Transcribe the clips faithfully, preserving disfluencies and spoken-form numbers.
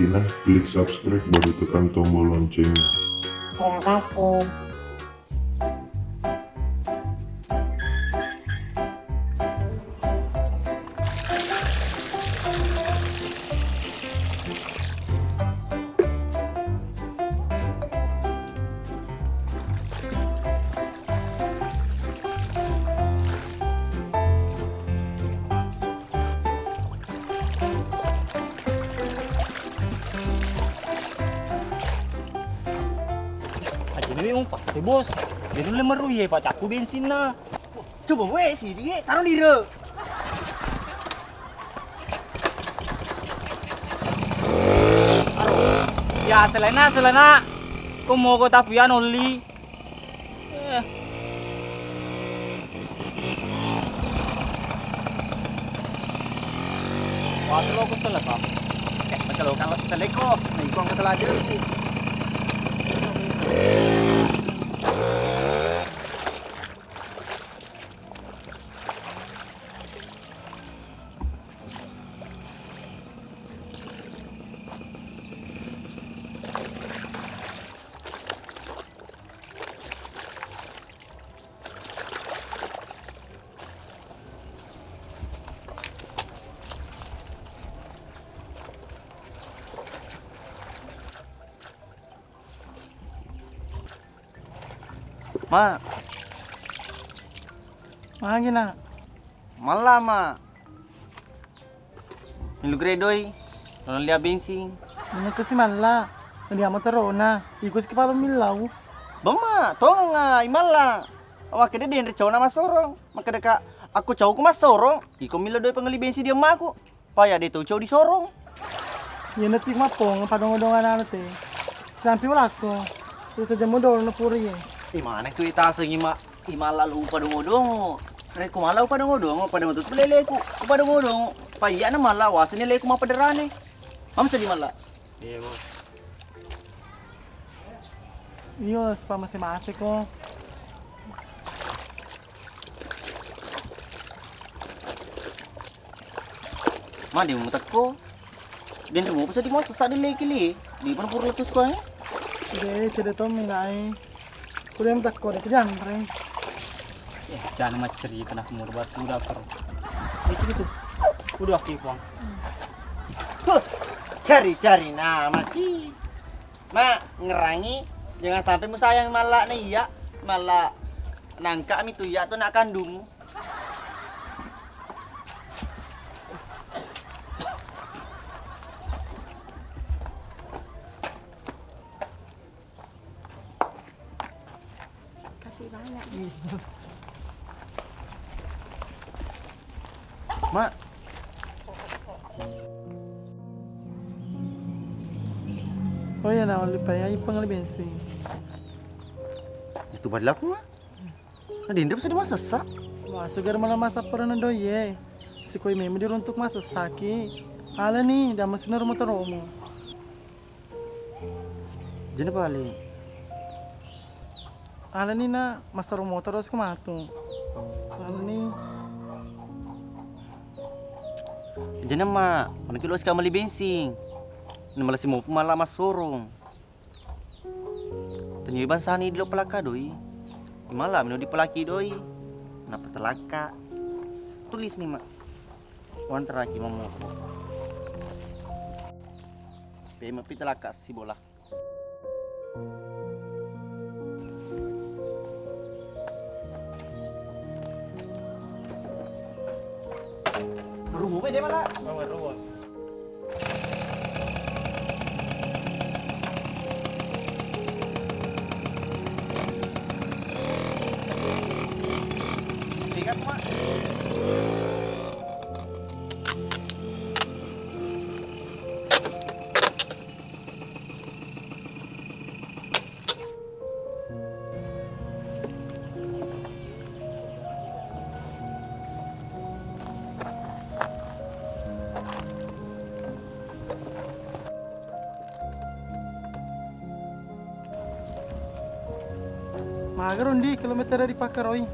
Nah, klik subscribe baru tekan tombol loncengnya. Terima kasih. Aja ni memang pas, Bos. Jadi le meru ye, Pak, cakku bensinna. Coba we sidi, taro lire. Ya, selena, selena. Ko mogo tapi ya nolli. Eh. Wah, lo kesel apa? Eh, macam lo kalau seleko, nah, ikon kesel aja. Ma. Magi, Nak? Malla, Ma. Milu gredoi, nolli bensin. Ini kasi malla. Ini ama terona. Ikus kepala millau. Bang, Ma, tolong, ah, imalla. Awak kede denre cau na masorong. Makkeda ka, aku cau ku masorong. Iko millau doi pengelli bensin di emmaku. Paya de' to cau disorong. Iyana ti mappong padongo-dongo anu te. Sampi ulakko. Itu jam dolo na puri ye. Imana tu ita sengi ma imalla lu padongo-dongo. Rekko malla padongo-dongo pada metu leleku padongo-dongo. Paya na malla wasani leku mapaderane. Mam seddi malla. Iya, Bos. Iyo, spa mase-mase ko. Ma, de' mutekko. Denre mopa seddi mau sessa de' leki li. Di pun pura letus ko, eh. De', cede' tommi nae. Kude mutekko de' janre. Eh, jangan maceri kena kumur batu dapur. Itu, itu. Udah, oke, Puang. Huh, cari-cari nama sih. Ma, ngerangi, jangan sampai musayang malla na iya, malla nangka mi tu iya tu nak kandungmu. Kasih banyak. Ma. Oh iya, na, lupa ya, ipang bensin. Itu balik aku, Ma. Tadi ndep seddi masessa. Wah, segar malah masa pernah doye. Sikoi meme diruntuk masessa ki. Ala ni, dah mesin rumah teromo. Jene paling. Ala ni na, masaro motor terus ku matu. Ala ni. Jene ma, mana kilo sika meli bensin. Ni malah si mopu malah masorong. Tania bangsani dilo pelaka doi. Malah mino dipelaki doi. Napa telaka? Tulis ni ma. Wan teraki mamopo. Pema pi telaka si bola. Rumu be de mala. Rumu. Tiga kuma. Magaro ndi kilometer ripakkaroi.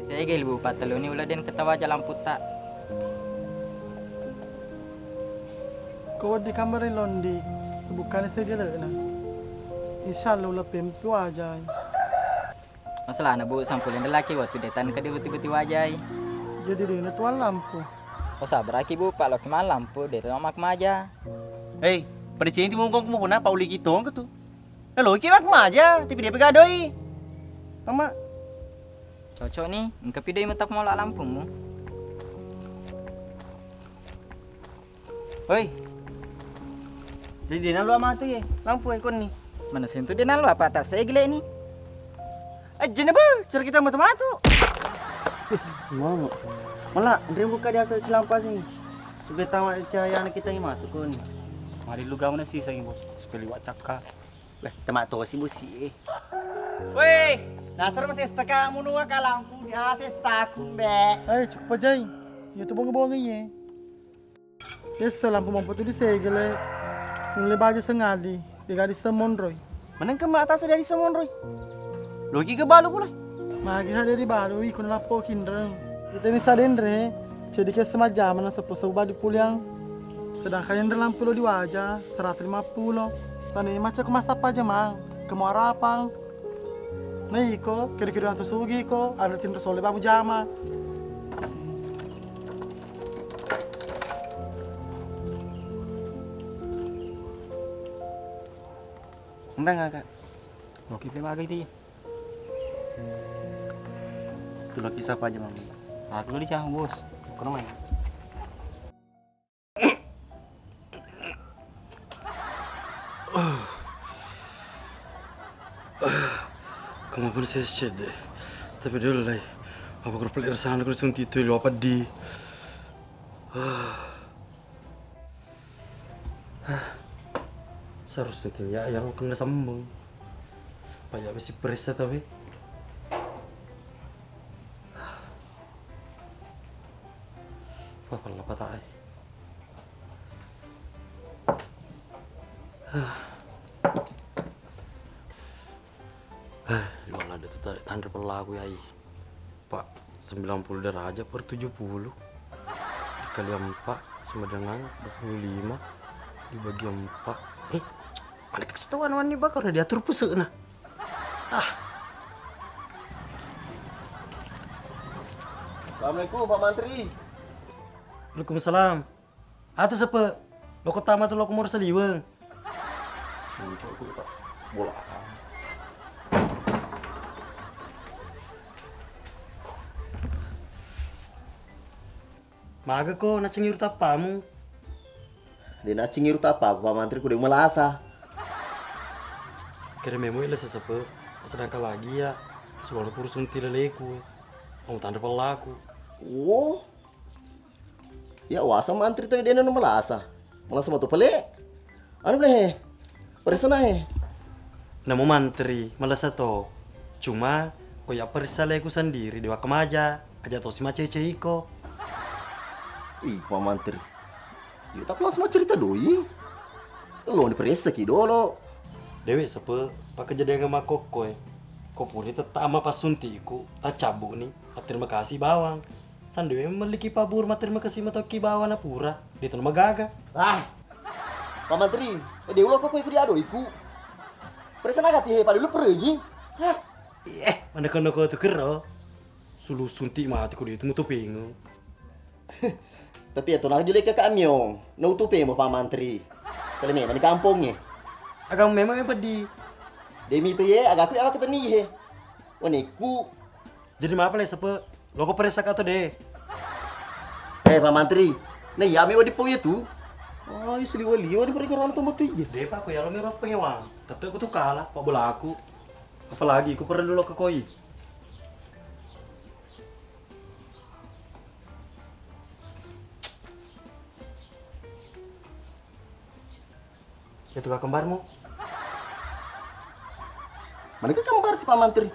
Sisai ga ilbu patteluni ula den ketawa jalan putta. Ko wedding kambareng Londi, bukkani segele'na. Insyaallah uleppempi wajai. Masalahna, Bu, sampuleng laki wettu de' tangka dibeti-beti wajai. Jadi de'na tuang lampu. Oh, sabaraki, Bu, Pak, loki mallampu, de' to makmaja. Hei, pada cinti mungkong kumupuna, Pak, uliki tongko tu. Naloki makmaja, tapi de' pegadoi. Mama. Cocok ni, engka pi doi metap mola lampumu. Hoi. Jadi de' nalua matu ye, lampu e konni. Mana sentu de' nalua apa atas saya gile ni. Ajjana ba, cara kita matu-matu. Mama. Mala, ndre buka di asal silampas ni. Supaya tawa cahaya anak kita ni matu konni. Mari lu gauna sisa ni, Bos. Sekali wak cakka. Beh, tama tosi, Bos, si, eh. Weh, dasar masessa kamu nua kalampu di asessa kumbe. Eh, cukup aja. Iya tu bonga-bonga ye. Esso lampu mampu tu disegele. Nulle baja sengadi, degadi semonroi. Maneng ke mata sedari semonroi. Loki ke balu pula. Magi hade di balu, iko lappo kinreng. Kita ini sadenre, jadi ke semajam na sepuluh sebu badi puliang. Sedangkan yang dalam pulau di wajah, seratus lima puluh. Sana ini macam aku masa apa aja, Mang? Kemu arapang. Nah, iko, kira-kira nanti sugi ko, ada tim sole babu jama. Entang, Kakak. Oke, terima kasih. Tulo kisah apa aja, Mang? Aku lo di Cahang, Bos. Kono main. Kemapun saya sedih. Tapi dulu lai. Apa kurang pelik rasanya kalau suntik itu lu apa di? Seharusnya ke ya yang kena sambung. Paya besi periksa tapi. Wah, pala patah ai. Eh, liwala ada tu tarik tanra pelaku ya ai. Pak, sembilan puluh derajat per tujuh puluh dikali empat sama dengan dua puluh lima dibagi empat. Eh, mana kasih tahu anu ini bakar diatur pusuk nah. Ah. Assalamualaikum, Pak Mantri. Waalaikumsalam. Atu sepe, loko tama tu loko moro saliweng. Untuk aku tak bola. Maga ko nacengi rutappamu? De nacengi rutappaku, Pak Mantri, ku de malasa. Kere memo ile sesepe, sedangkan lagi ya, selalu kurus unti leleku. Kamu tanda pelaku. Oh. Ya wasa mantri to dena no malasa. Malasa matu pale. Anu bele he. Parisana he. Namo mantri, malasa to. Cuma ko ya parisa leku sendiri dewa kemaja, aja to si macece iko. Ih, Pak Mantri. Iya, tapi langsung cerita doi. Lo diperiksa ki dolo. Dewe sepe, pakejadian makkokkoe. Ko puri tetta ama passuntiku, taccabbu ni. Terima kasih bawang. Sandewe melliki pabur, matterima kasih matokki bawa na pura. Dia tu magaga. Ah, Pak Mantri, eh, dia ulo kok ikut dia doiku. Perasaan agak tihe pada lu pergi. Hah? Eh, mana kena kau tu kero? Sulu suntik mati ku dia tu mutu pengu. Tapi ya tu nak julek ke kami ong. No tu pemo Pak Mantri. Kalau memang di kampungnya. Agak memang yang pedih. Demi tu ye, agak aku awak ketemu he. Waneku. Jadi mapa le sepe? Loko peresa kato de. Eh, Pak Mantri, na iya mi wadi pong itu. Oh, isli wali wadi perikara orang tua tu iya. De pa ko yalo mi orang pengewang. Tetep ku tu kalah, Pak Bolaku. Apalagi ku perlu lo ke koi. Itu kembarmu. Mana ke kembar si Pak Mantri?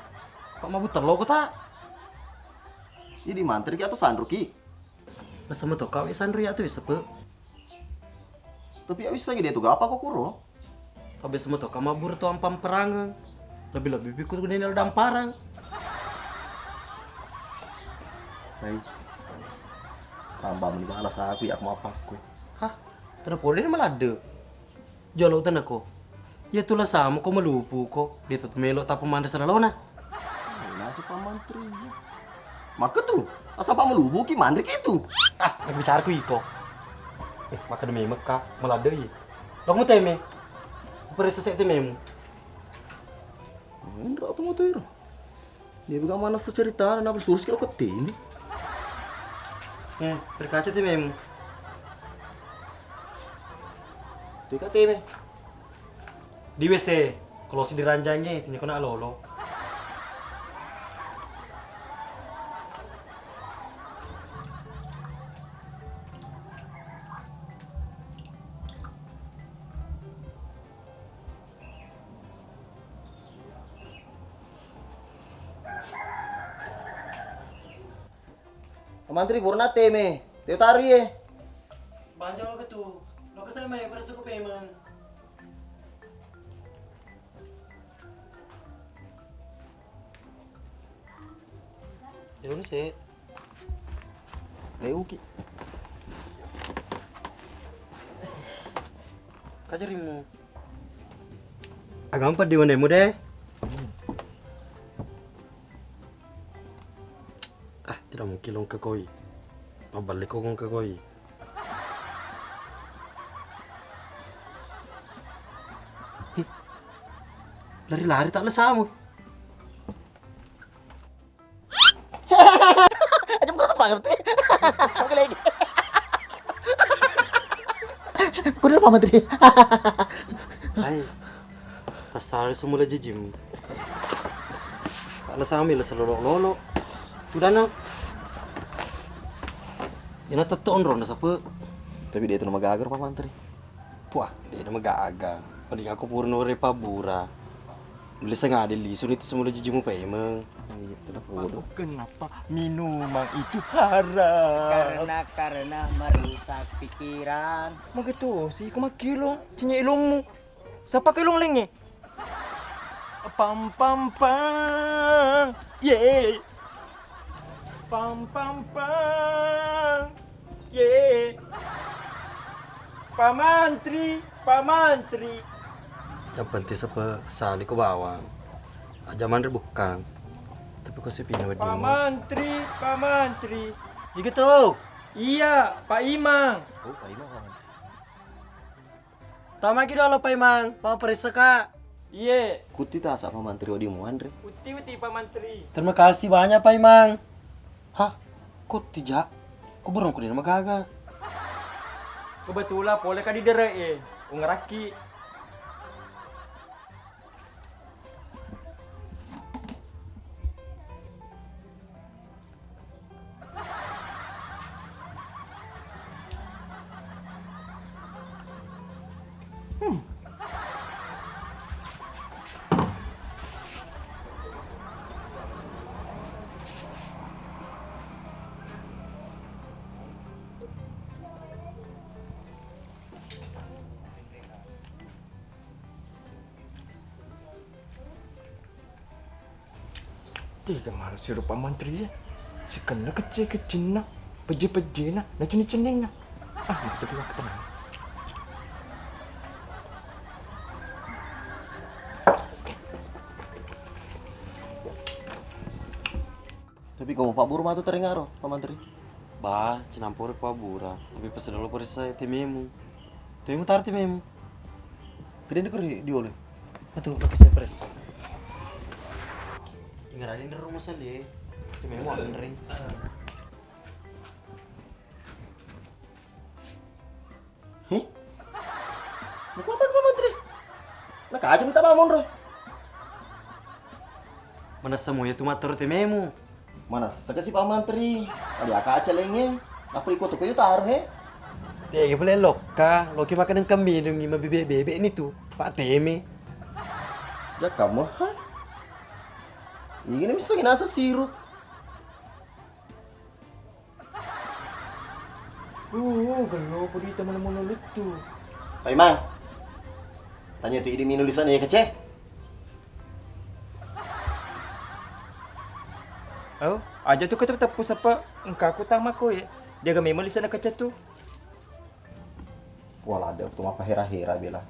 Pak mabutang lo kota. Jadi Mantri ki atau Sandro ki? Masa meto kau Sandro ya tu sepe. Tapi ya bisa gede tu apa kok kuro? Tapi semeto kau mabur tu ampam perang. Lebih-lebih pikir gede nel damparang. Hai. Tambah meni balas aku ya aku mapakku. Hah? Ero pole ni maladde. Jolo tenako. Iya tu la sama ko malupu ko, de to melo tappa manre salalona. Nasi pamantri. Maka tu, asa pa malupu ki manre ki tu. Ah, nak bicara ku iko. Eh, maka demi mekka maladde iya. Lo kamu teme. Perisa se tememu. Enro tu motor. Dia bukan mana secerita, na bersurus kilo ketini. Eh, berkaca tememu. Tiga teme. Di W C, kalau si diranjangnya, tanya kena lolo. Mantri purna teme, teo tari e. Banja lo ketu, lo kesana mai pada suku pemang. Jero ni se. Mai uki. Kajarimu. Agampa di wanemu de. Ah, tidak mungkin lo engka koi. Mabballe ko engka koi. Hih. Lari-lari tak lesamu. Aja buka apa ngerti? Oke lagi. Kudu apa menteri? Hai. Tasala semula jijim. Ala sami la selolo-lolo. Tudana. Ina tetto onrona sape. Tapi dia tu nama gagar Pak Mantri. Puah, de na magaga. Paling aku purno re pabura. Ulle sengade lisu ni tu semula jijimu paimeng. Iya, kenapa? Kenapa minuman itu haram? Karena, karena merusak pikiran. Maka tu, si iku makkilong, cinya ilongmu. Sapa kelong lengnge? Pam pam pam. Ye. Pam pam pam. Ye. Pak Mantri, Pak Mantri. Yang penting sepe sali ko bawang. Aja manre bukkang. Tapi ko sepina wedding. Pak Mantri, Pak Mantri. Iku tu. Iya, Pak Imang. Oh, Pak Imang, Pak Mantri. Tamaki dolo, Paimang, mau periksa ka. Iye. Kutti tasa Pak Mantri wedding muanre. Utti, utti, Pak Mantri. Terima kasih banyak, Paimang. Hah? Kutti ja? Ko burung kudina magaga. Kebetulan pole ka di dere e. Ungarakki. Tega maro sirupa mantri e. Sikenna kecce-keccenna, pejje-pejjena, na cenning-cenningna. Ah, mate tu waktu tenang. Tapi ko pabbura matu terengaro, Pak Mantri? Bah, cinampore pabbura. Tapi pese dolo perisa tememu. Tememu taro tememu. Kedende keri diole. Matu, matu saya perisa. Ingat ada di rumah saya. Tememu anre. Heh? Muku apa Pak Mantri? Nakaja minta bangun roh. Manessa moya tu mattaro tememu. Manessa kasi Pak Mantri. Tadi akaca lengnge. Apa iko tu koyo taro he? Tega pale lokka, loki makan kambing mabbebe-bebe ni tu. Pak teme. Jakka mah. Ini bisa nasa sirup. Uh, gello pudi teman-teman lutu. Paimang. Tanya tu idi minul di sana ya kece. Oh, aja tu kata teppu sapa engka aku tama ko ya. Dia ga memang di sana kece tu. Wala de' tu mappahera-hera bela.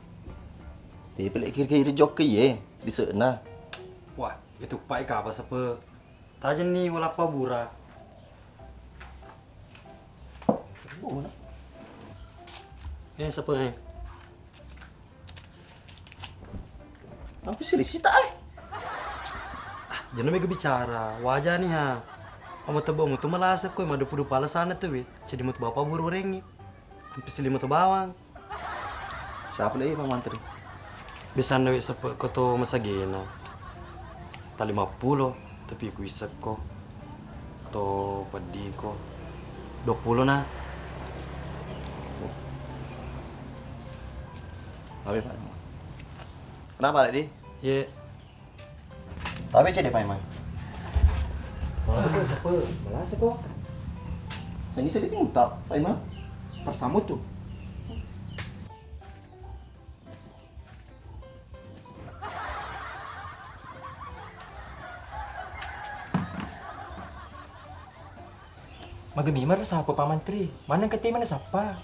Tapi pele' kiri-kiri jokke ye, di sana. Wah, itu pai kapa sepe. Tajenni wala pabura. Eh, sepe, eh. Ampe silisi ta, eh. Ah, jangan mega bicara. Wajah nih, ha. Kamu tebak mutu malasa koi, madupu-dupu alasana tu, we. Jadi mutu bapak buru-burengi. Ampe sili mutu bawang. Siapa lagi, Pak Mantri? Biasana we sepe ko to masagena. Ta lima pulo, tapi ku issekko. To peddiko. Dua pulo na. Tapi, Pak. Kenapa, Lek, di? Ye. Tapi cedde, Pak Imang. Wah, sepe, malasa ko. Seni sedih minta, Pak Imang. Persamu tu. Maga memang ro sapa, Pak Mantri? Mana engka temena sappa?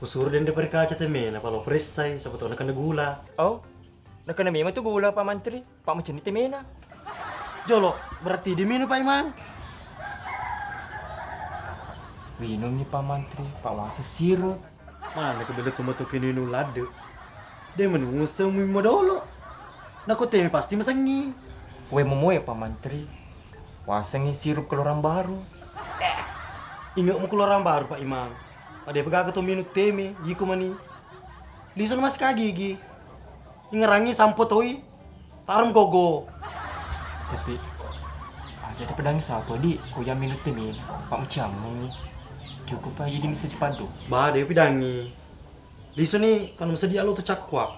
Usuru dende perkaca temena, palo peressai, sapa tau nakena gula. Oh, nakena memang tu gula, Pak Mantri. Pak, macenni temena. Jolo, berarti diminum, Pak Imang. Minumni, Pak Mantri, Pak, wasa sirup. Mana ke bela tu matu kininu ladde. De menuseng mi modolo. Nako teme pasti masengi. We momoe, Pak Mantri. Wasengi sirup keluaran baru. Inge mu keluaran baru, Pak Imang. Pada pegaga to minum teme, iko mani. Lisu masih kagigi. Ingerangi sampo toi. Tarung gogo. Tapi aja dipedangi sapa, Di? Ko yang minum temi, Pak, macam ni. Cukup aja di misa sipadu. Ba, dia pidangi. Lisu ni, kan mesti dia lo tu cakwa.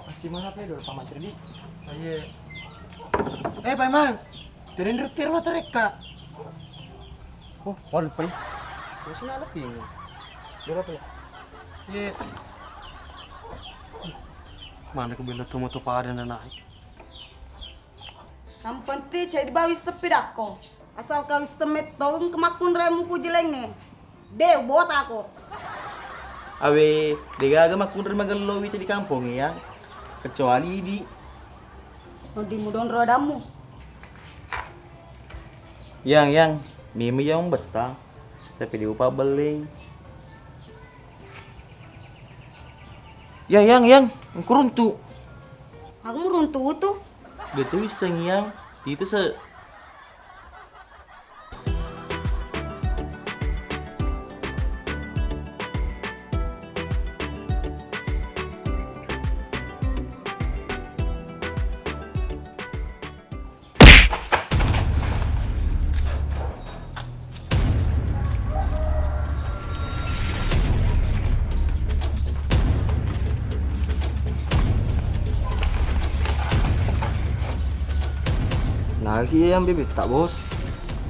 Masih mana pe dulu, Pak Mantri, Di? Aye. Eh, Pak Imang. Teren rutir lo terekka. Oh, waduh, Pak. Terus ini ada ping. Berapa ya? Ye. Mana ke benda tu moto pada na naik. Yang penting cai dibawi sepi dakko. Asal kau semet tong kemakun remu puji lenge. De botako. Awe, degaga makkunrai magello wita di kampong iya, kecuali idi. Noddimu donro adammu. Yang, yang, mimi yang betta, tapi diupa belling. Ya, yang, yang, engkuruntu. Aku meruntu tu. Betul iseng yang, itu se Nagi yang bebetta, Bos.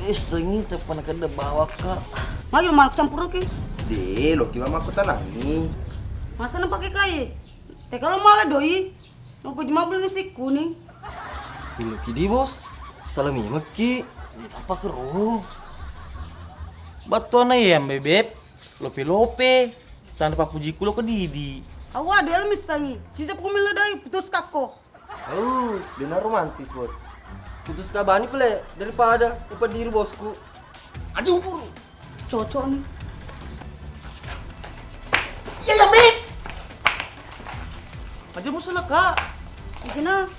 Essengi teppa nakedde bawakka. Magi lo malak campur ki? De, lo ki mama aku tanangi. Masa na pake kai? Teka lo mala doi. Nopo jema belum nasi kuning. Dulu ki di, Bos. Salah memekki. Ini apa kero? Battuanna iya, Bebep. Lope-lope. Tanda pappujiku lo ke didi. Awa, dia misangi. Sisa pukul milo doi, putus kakko. Oh, dia romantis, Bos. Putus kabani pele daripada upediru bosku. Aja umpuru. Cocok nih. Iya, iya, Beb. Aja musuh lah, Kak. Di sini.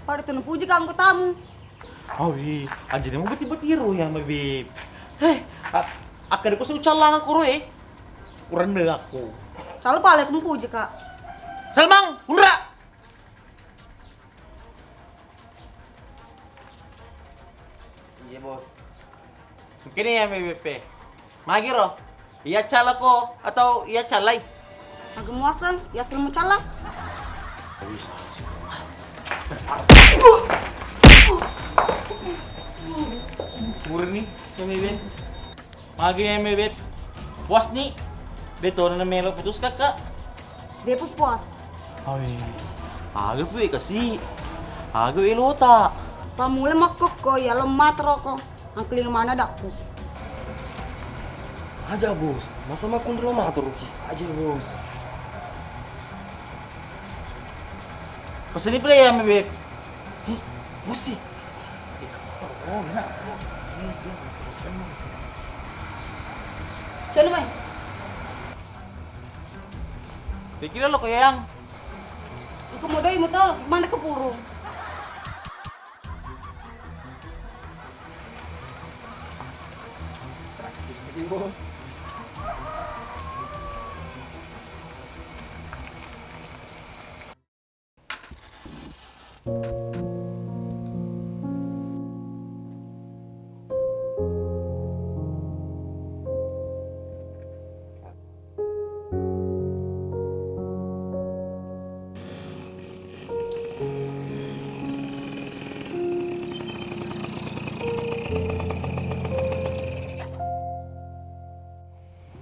Pada tuh puji ke anggotamu. Awi, aja dia mau beti-beti ro ya, Beb. Heh, a-, akan aku sudah callang aku ro, eh. Kurang deh aku. Selalu paling aku puji, Kak. Salmang, undra. Iya, Bos. Mungkin ya, M B P. Magi ro? Iya cala ko atau iya calai? Aga muaseng, iya selalu mencala. Bisa sih. Murni, M B P. Magi eme, Beb? Puas ni? De tona na melo putus kakak. Depa puas. Awe. Aga pue kasi. Aga elota. Pamula makkokko ya lo matroko. Angkeling mana dakku. Aja, Bos. Masa makkunro lo matoroki? Aja, Bos. Pasani pale ya, Beb. Ih, Bos sih. Oh, enak. Cari, Mai. Pikir lo, Koyang. Engka modoi motor, mana ke purung?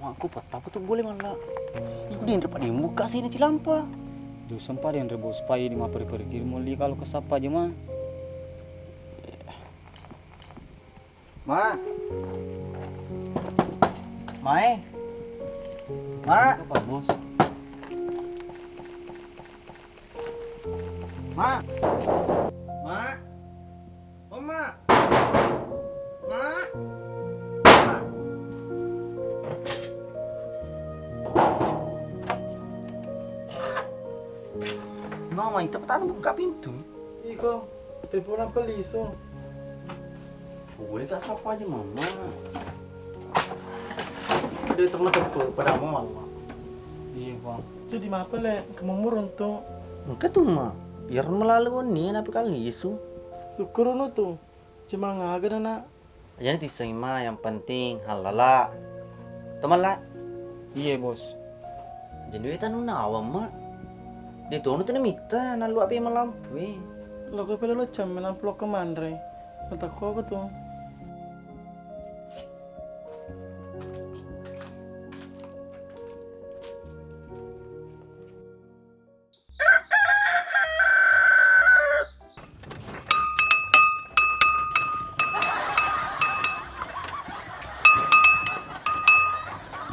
Makku pattapa tu boleh malla. Iku denre pada buka sini cilampa. Duseng pada denre bos pai di maperi-pergi molli kalau kesapa aja mah. Ma. Mae. Ma. Apa, Bos? Ma. Ma. Oh, Ma. Ma. Ma. No, Ma, itu tadi buka pintu. Iko, telepon apa lisu? Boleh tak sapa aja mama? Dia tengah telepon pada mama. Iya, Bang. Jadi mapa le, kemamurun tu? Engka tu, Ma. Biar melalui ni, apa kali lisu? Syukur nu tu. Cuma ngaga na, Nak. Aja ni tissengi, Ma, yang penting halala. Tomalla. Iye, Bos. Jadi weta nunawang, Ma. De tono tena mita nallu api malampu e. Loko pele lo cemme lampu loko manre. Matakko aku tu.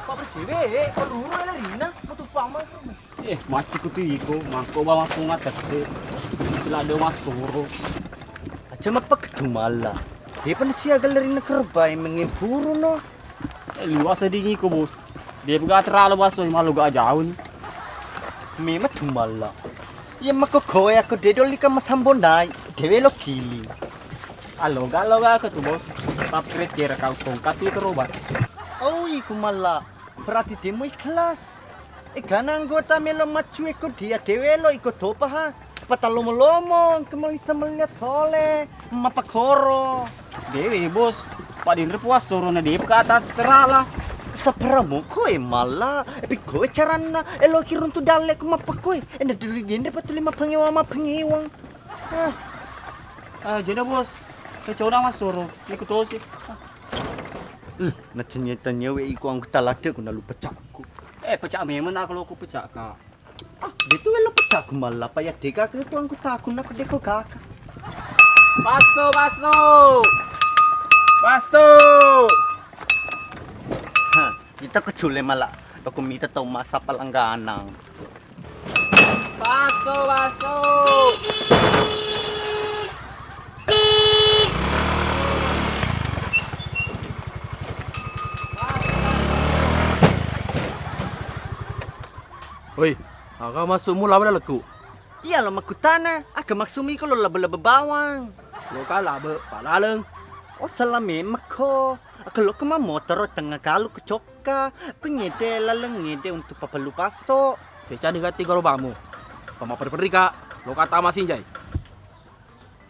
Pak Persiwe, eh, peluru ya lari nah, mau tumpang mah. Eh, mati ku tu iko, mangko bawa aku ngatete. Tidak ada masuk. Aja mapek tu malah. Dia pun siaga lari nak kerbai mengempuru no. Eh, liwasa dingi ko, Bos. Dia pega terlalu baso, malu ga jaun. Memang cumalla. Iya mako koe aku dedol ika masambondai, dewe lo kili. Alo ga, alo ga aku tu, Bos. Tapi kira-kira kau tongkat itu robat. Oh, iku malla. Berarti demo ikhlas. Egana anggota melo maccuekko dia dewe lo iko topa ha. Patallomo-lomo engka melisa melihat tole mappakoro. Dewe, Bos. Padinre puas sorona depa kata terala. Saparamoko e malla, e pikko e caranna eloki runtu dalle ko mappakoi. Enda diri dendre patuli mappangewang-mappangewang. Ah. Ah, jena, Bos. Kecona massoro. Iku tosi. Ah. Eh, nacenya-tenya we iko anggota ladde ku nalu pecakku. Eh, pecak memang nak kalau ku pecak, Kak. Ah, de tu welo pecakku malah payah deka ke tu anggota aku nak deko kaka. Baso, baso. Baso. Ha, kita kecule malah. Aku minta tau masa palangganang. Baso, baso. Hoi, aga maksudmu lawan lalekku? Iya lo makkutana, aga maksudmu iko lo labe-labe bawang? Lo ka labe, palaleng. Oh, salah memang ko. Aga lo kema motoro tengah kalu kecok. Ka, pengede laleng ngede untuk papellu paso. Pecani gatti garobamu. Pamaperi-peri ka, lo kata masinjai.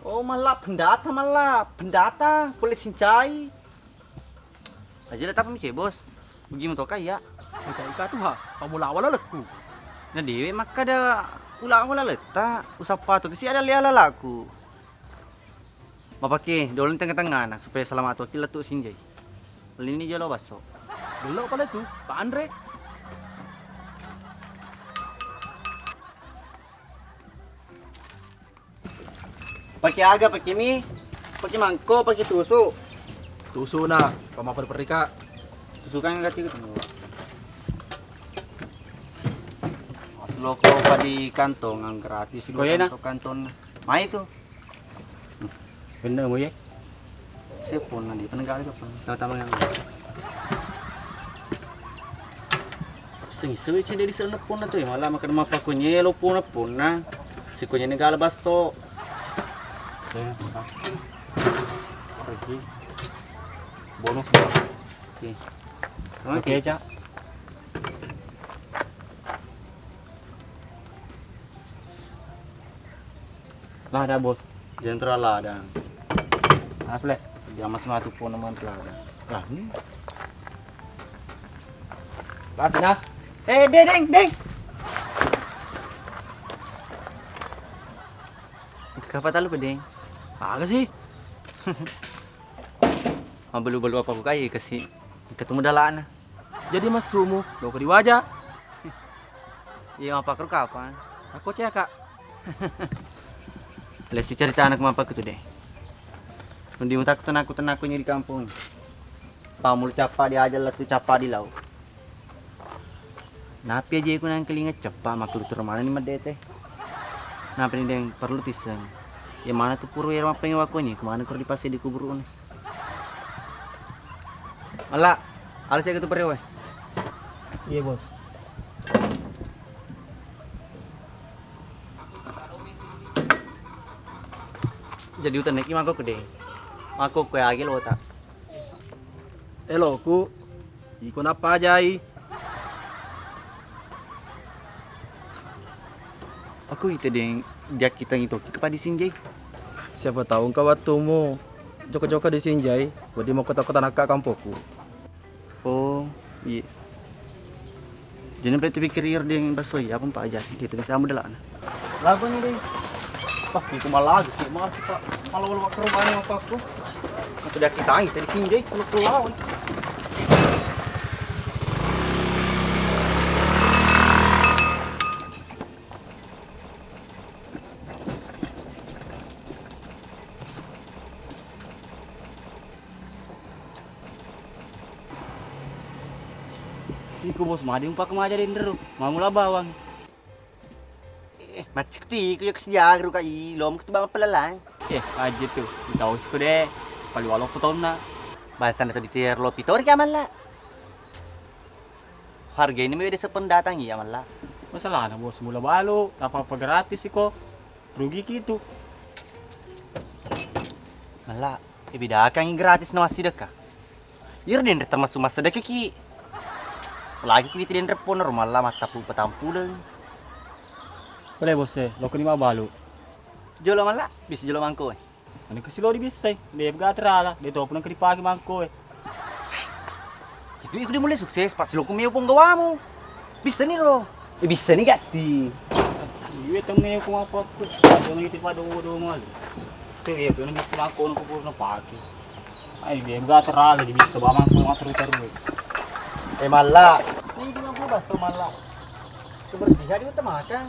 Oh, malla pendata, malla pendata, boleh sinjai. Aja lah tapi mice, Bos. Ugi motoka iya. Mencai ka tuha, pamulawa lalekku. Nah, dewe makkada ulawa laletta, usappa tu kesi ada lea lalaku. Mapake doleng tengah-tengahna supaya selamat wakil lettu sinjai. Lini jolo basso. Bello pale tu, panre. Pake aga, pake mi, pake mangko, pake tusu. Tusu na, pamaperi-peri ka. Sukang gati ko. Mas loko pa di kantong gratis. Sikoyena? Kantong, kantong. Mai tu. Bener mo ye. Sepon nanti penegak itu pun. Tahu-tahu yang. Sing sewe cende di sana pun tu ya, malah makan mapa kunye lo pun pun na. Si kunye ni gala baso. Oke. Oke. Bonus. Oke. Oke, Cak. Lada, Bos. Jenderal ladang. Apa, Le? Dia masih matu pun teman ladang. Lah, ini. Lah, sini. Eh, Deng, Deng, Deng. Kapa talu, Deng? Apa sih? Mabalu-balu apa ku kai kasi ketemu dalana. Jadi massumu, loko di waja. Iya, mapakru kapan? Aku cek, Kak. Lesi cerita anak mapak itu deh. Undi mutak tenaku tenaku di kampung. Pamul capa di aja latu capa di lau. Napi aja ku nangkelinga ceppa maklutur mana ni medete. Napi ni deng perlu tisseng. Ya mana tu puru ya mappeng wakonye kemana kuru dipase di kuburu ni. Malla, alasi aga tu perrewe. Iya, Bos. Jadi utan neki mako kede. Mako kue agi lo ta. Eloku, iko napajai. Aku ite deng diakkitangi toki kepada sinjai. Siapa tahu engka wattumu joko-joko di sinjai, wedding mokko-tokko tanakka kampokku. Oh, iya. Jadi sampai tu pikir ir deng baso iya apa mpaja. Dia tu bisa amu delana. Lagu ni deh. Wah, itu malah lagi sih mas pak. Kalau lu ke rumahnya apa aku? Aku diakkitangi tadi sinjai kalau pulau. Iko bos madi umpak maja dendro, mangula bawang. Eh, macik tu iko ya kesiaga ruka i, lom ke tebang pelalang. Eh, aja tu, tahu siko deh, paling walau petona. Bahasa na tadi tiar lo pitori ka malla. Harga ini mewede sependatang iya malla. Masalahna bos mula balu, apa-apa gratis iko. Rugi kitu. Malla, e bedakangngi gratis na massidekka. Iro denre termasuk massedekka ki. Lagi ku itu denre pona ro malla mattapu patampuleng. Boleh bos e, loko ni mabalu. Jolo malla, bisa jolo mangko e. Anu kasi lo dibissai, de ga terala, de topu nang dipake mangko e. Itu iku dia mulai sukses, pas lo kumeo ponggawamu. Bisa ni ro. Eh, bisa ni gatti. Iya tong meo pong apa tu. Ada nang itu pada do do mal. Tu iya pun bisa mangko no pura na pake. Ai de ga terala di bisa bamang ko ngatur terus. Eh malla. Ini di mangko baso malla. Kebersihan di utamakan.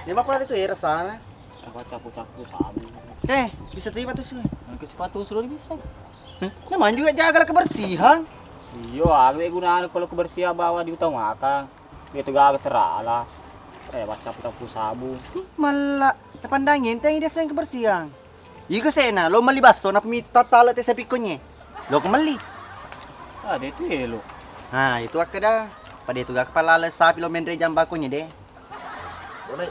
Dia mah pada tu era sana. Apa capu-capu sabu. Eh, bisa terima tuh sih. Ke sepatu sudah bisa. Namanya juga jaga kebersihan. Iyo, aga gunana kalau kebersihan bawa diutamakan. Itu gaga terala. Eh, baca capu-capu sabu. Malla, tapandang enteng dia sayang kebersihan. Iga sena, lo meli baso, napa mita tala te sapi konye. Lo ko meli. Ah, dia tu elo. Ha, itu akkeda. Pada itu gak kepala sapi lo menre jamba konye deh. Boleh.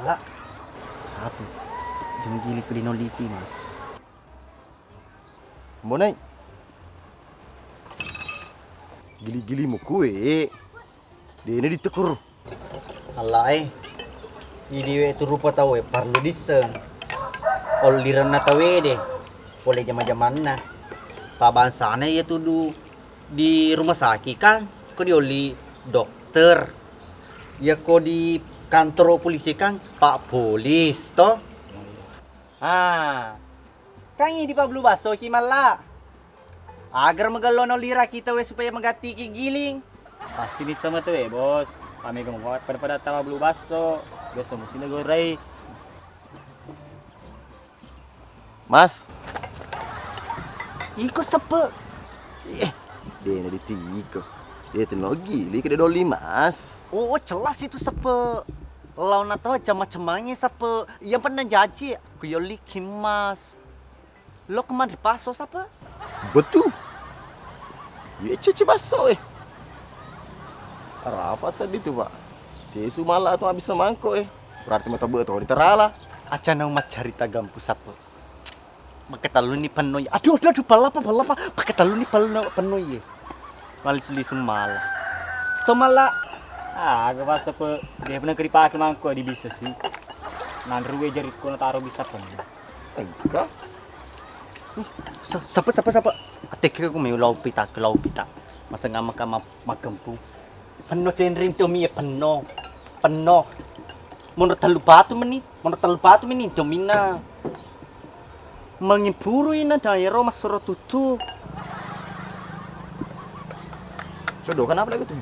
Ala. Satu. Jeng gili ku dinoliki, Mas. Bonai. Gili-gili mu kue. Dene ditekur. Allae. Idiwe tu rupa tau e parlu disseng. Ollirenna tau ede. Pole jama-jamanna. Pabangsana iya tudu di rumah sakit kan, ko diolli dokter. Iya ko di kantor polisi kan, Pak Polis to. Ah. Kan idi Pak Blu Basso ki malla. Agar magello no lira kita we supaya magatti ki giling. Pasti nisseng matu we, Bos. Pamega pada-pada tawa Blu Basso. Biasa musim gorai. Mas. Iko sepe. Eh, dena ditiko. Dia tenno gili ke doli mas. Oh, jelas itu sepe. Lawan atau macam-macam sape. Yang pernah jaji, ku yoli kimas. Lo kemana di paso sape? Betul. Ye cece baso eh. Arapa seddi tu, Pak. Sesu mala tu habis semangko eh. Berarti mata betul diterala. Aca nau maccarita gampu sape. Pakai tellu ni penno. Aduh, aduh, aduh, pala apa, pala apa? Pakai tellu ni penno, penno iye. Malis lisu mala. To mala. Ah, aga masa pe dia pernah keripake mangko di bisa sih. Nanrue jari kono taro bisa penno. Engka. Sa-, sapa, sapa, sapa? Atekke ku meu lau pita, ke lau pita. Masa ngama kama makempu. Penno tenring to mi penno. Penno. Monro tellu batu meni, monro tellu batu meni to minna. Mangipuru ina daero masoro tutu. Codo kenapa lagi tuh?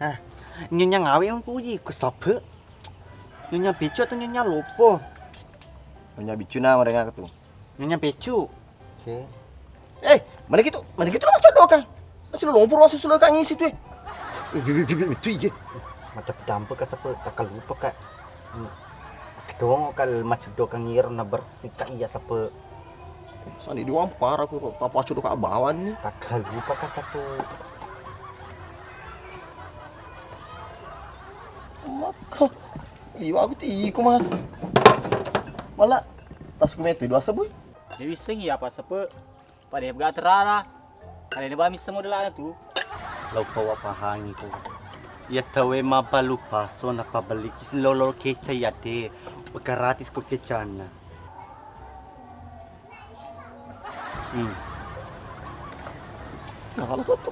Ah, nyonya ngawe mupuji ku sape. Nyonya picu atau nyonya lopo? Nyonya bicu na mereka tu. Nyonya picu. Oke. Eh, mana gitu? Mana gitu lo codo kan? Masih lo lompur masuk sulu kan ngisi tuh. Eh, bi- bi- bi- bi- itu iya. Mata pedampe ka sape tak lupa ka. Hmm. Kedongo kal macedo ka ngiro na bersih ka iya sape. Sani diwampar aku kok papa codo ka bawan nih. Tak lupa ka sape. Maka liwa aku tiku mas. Malah tasku metu dua sebui. Dewi sing iya apa sepe. Pada pega terara. Kalian ba misseng modelana tu. Lau pawa pahangi ko. Iya tawe mabalu paso na pabeliki lolo keca iya de. Pekaratis ko kecana. Hmm. Nah, kalau foto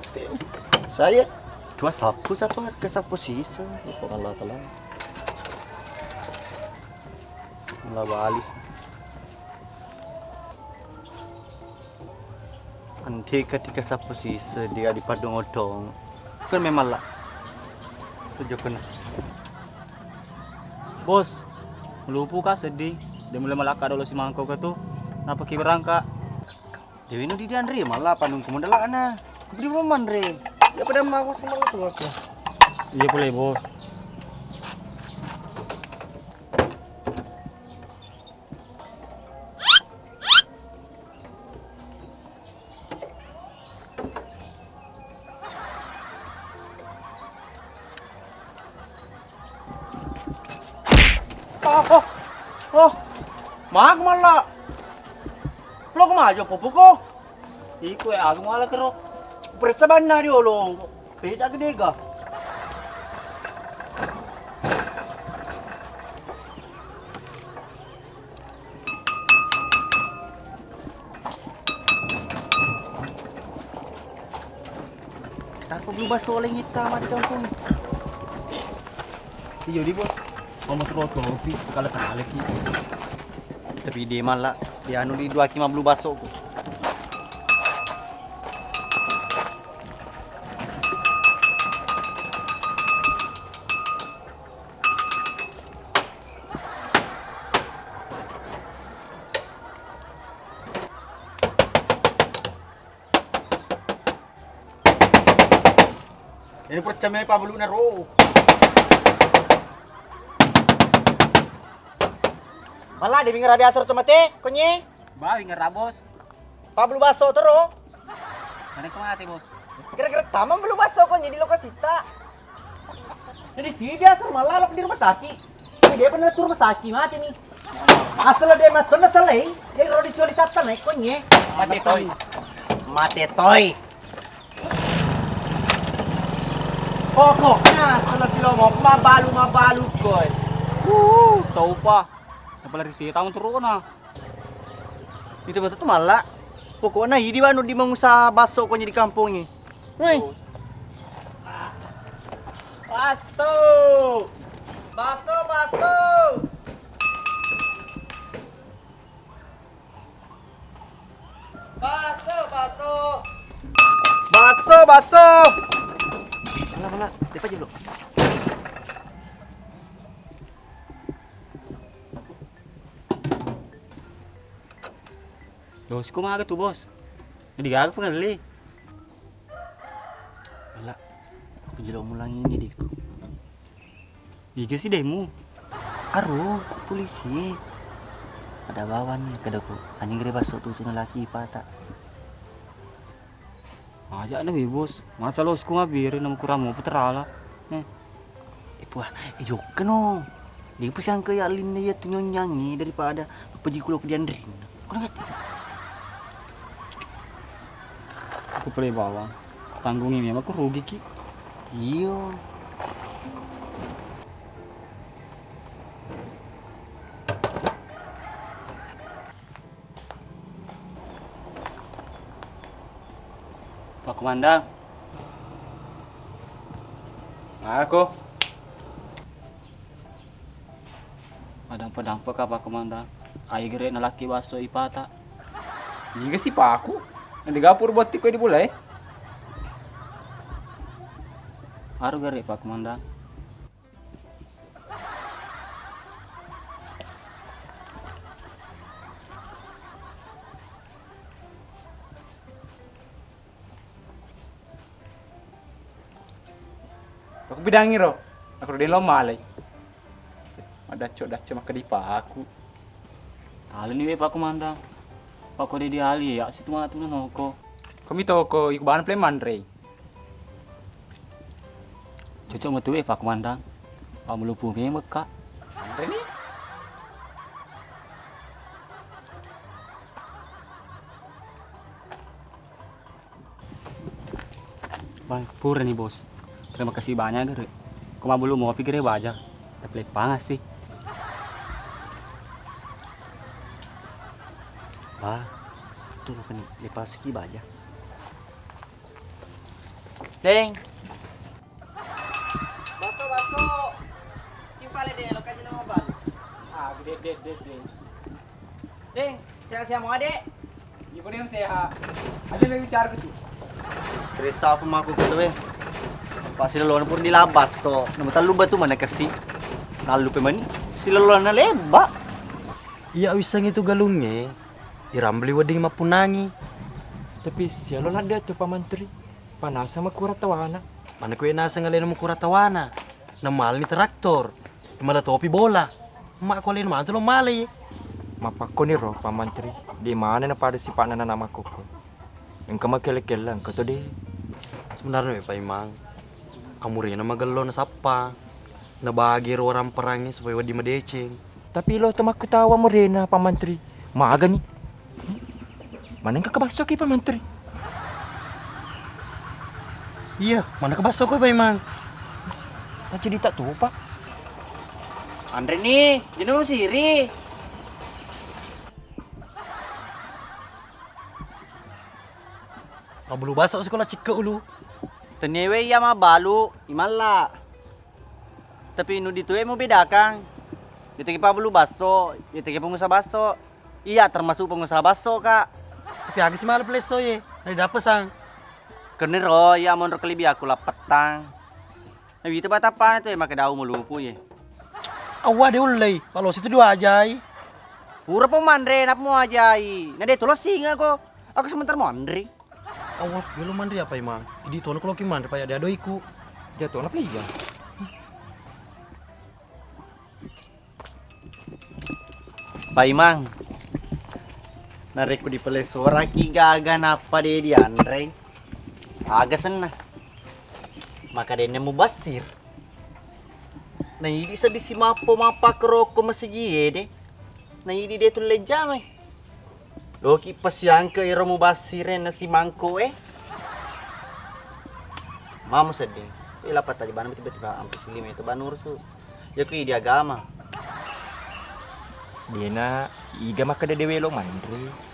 saya dua sapu siapa ke sapu sisa. Bukan lah telah. Lah balis. Andai ketika sapu sisa dia dipadong odong. Kan memang lah. Tujuh kena. Bos, melupu ka seddi. De mulai malakka dolo simangko ka tu. Napa ki berangka? Dewi nu di Andre malah panung kumundalana. Beri roman re. Ya pada mau aku sama lu aku. Iya pula bos. Oh, oh, oh. Mak mala. Lo kemana pupuko? Iko ya aku malah kero. Periksa banna di olo. Peca gede ga. Tako blu baso oleh ngita mari kampung. Iyo di bos. Kamu terus kopi kalau tak lagi. Tapi dia malah dia anu di dua kima blu baso ku. Ini percamai pabuluna ro. Malah di bingara biasa ro mate konye. Bawi ngera bos. Pabulu baso tero. Mana ke mate bos? Kira-kira tamang bulu baso konye di lokasi ta. Jadi tidak asal malalok di rumah sakit. Ini dia pernah tuh rumah sakit mati nih. Asal dia matun selai, dia kalau dicuali tata naik konye. Mate toi. Mate toi. Pokoknya kalau si lomo mabalu mabalu koi. Uh, tau pa. Apalagi si tamu terus na. Itu betul tuh malah. Pokoknya ini wanu di mengusaha baso konye di kampung ini. Woi. Baso. Baso, baso. Baso, baso. Baso, baso. Mana, mana? Depan dulu. Bosku maga tu, Bos? Digaga pengelli. Ela, aku jelo mulangi ini diku. Iga si demu? Aro, polisi. Ada bawa nih, kedaku. Anjing gede baso tu suna laki ipata. Aja na wi, Bos. Masa losku mabiri nama kuramo peterala. Eh. Eh, puah, eh, jokkeno. Dia pasti angka ya linna ya tu nyonyangi daripada peji kulo ke dianrin. Kau ngerti? Aku play bawang. Tanggungi memang aku rugi ki. Iyo. Pak Komandan. Aku. Madampe-dampe ka Pak Komandan. Ai gere nalaki baso ipata. Iga si paku? Nanti gapur botti ko di bola eh. Aru gere Pak Komandan. Aku bidangi ro, aku ro delo malai. Madacco-dacco makkedipaku. Taleni we Pak Komandan. Pak ko dedi ali ya situ matu noko. Komi toko iku bana play manre. Cocok metu we Pak Komandan. Pak melupu memekka. Manre ni. Bang, pura nih, Bos. Terima kasih banyak, Gere. Ko mabulu mopi, Gere, baja. Tapi lepangas sih. Bah, tuh apa nih? Lepas ki baja. Deng. Baso, baso. Kimpale deh, lo kaji nama bal. Ah, gede, gede, gede, gede. Deng, sehat-sehat mau adek? Iya, kau sehat. Ada yang bicara gitu. Teresa apa mako gitu weh. Pasti lolona pur dilabas so. Nomor tellu batu mana kesi. Lalu pemani. Si lolona leba. Iya wisang itu galungnge. Irambeli wedding mappunangi. Tapi sialo nadde tu Pak Mantri. Panasa makura tawana. Mana kue nasa ngalena makura tawana. Namalni traktor. Mala topi bola. Mak ko alena mantu lo male. Mappakkoni ro Pak Mantri, de maneng napada sipa'na nana makkokko. Engka makelle-kelle engka to de. Sebenarnya Pak Imang, amurena magello nasappa. Nabagi ro orang perangi supaya wedding madeceng. Tapi lo to makkutawa amurena Pak Mantri, magani. Manengka ke basso ki Pak Mantri? Iya, mana ke basso ko Pak Imang? Tak jadi tak tupa. Anre ni, jenuh siri. Mabulu basso sekolah cikke ulu. Teniewe iya mabalu, imalla. Tapi nu ditue mu bedakang. Yeteke pabulu basso, yeteke pengusaha basso. Iya, termasuk pengusaha basso, Kak. Tapi aga si malu pelesso ye, nadi dapat sang. Keniro, iya monro kelebi aku lappettang. Nabi itu batapana tu, eh, make daun melupu ye. Awwa de ullei, palosi tu dua ajai. Pura po manre, napa mo ajai? Na de tulo singa ko. Aku sebentar mo anri. Awwa, yolo manre apa Imang? Idi tono ko loki manre paya de adoiku. Jatuh na pliga. Paimang, narekko dipelessoraki gaga nappa de dianrei, aga senna? Maka denne mubassir. Na idi seddi simappo mappakroko masigie de. Na idi de tulle jamai. Loki pasiangke ero mubassire na simangko e. Mamo sedding. Ila patajabana tiba-tiba ampe silima itu banurusu. Yaku idi agama. Dena iga makkeda dewe lo manre.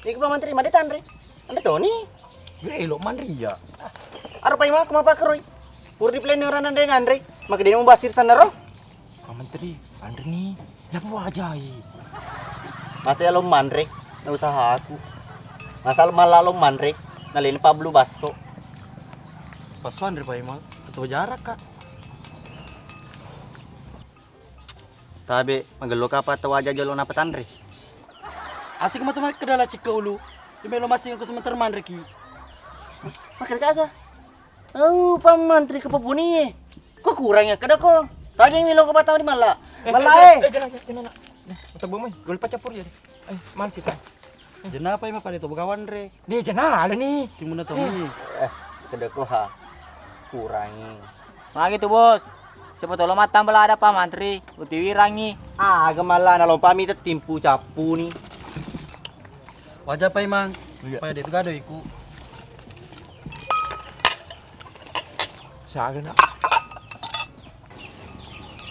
Iku Pak Mantri, made tanre. Anre toni. Gue elo manre iya. Aro paimang ko mapakkeroi. Pur di plan orang nanre nanre. Maka dena mubasir sana ro. Pak Mantri, anre ni. Ya po ajai. Masa ya lo manre, na usaha aku. Masa lo malah lo manre, na leni pablu basso. Basso anre paimang, atau jarak kak. Tabe, magello kapa tau aja jolo napatanre. Asik matu makkeda la cikka ulu. Imelo masing aku sementara manreki. Makkeda aga? Au, pamantri ke popuni e. Ko kurang ya kada ko. Tanya milo ko patau di malla. Malla e. Eh, jangan, jangan. Mata bomo, gol pacappur ya. Eh, mal sisa. Jenapa ima pada to begawan re. Ni jenala ni. Timuna to mi. Eh, kada ko ha. Kurangi. Magi tu, Bos. Siapa tolo matang bela ada pamantri, uti wirangi. Ah, gemala na lompa mi tetimpu cappu ni. Waja pai mang. Iya. Pai de tu gado iku. Saga na.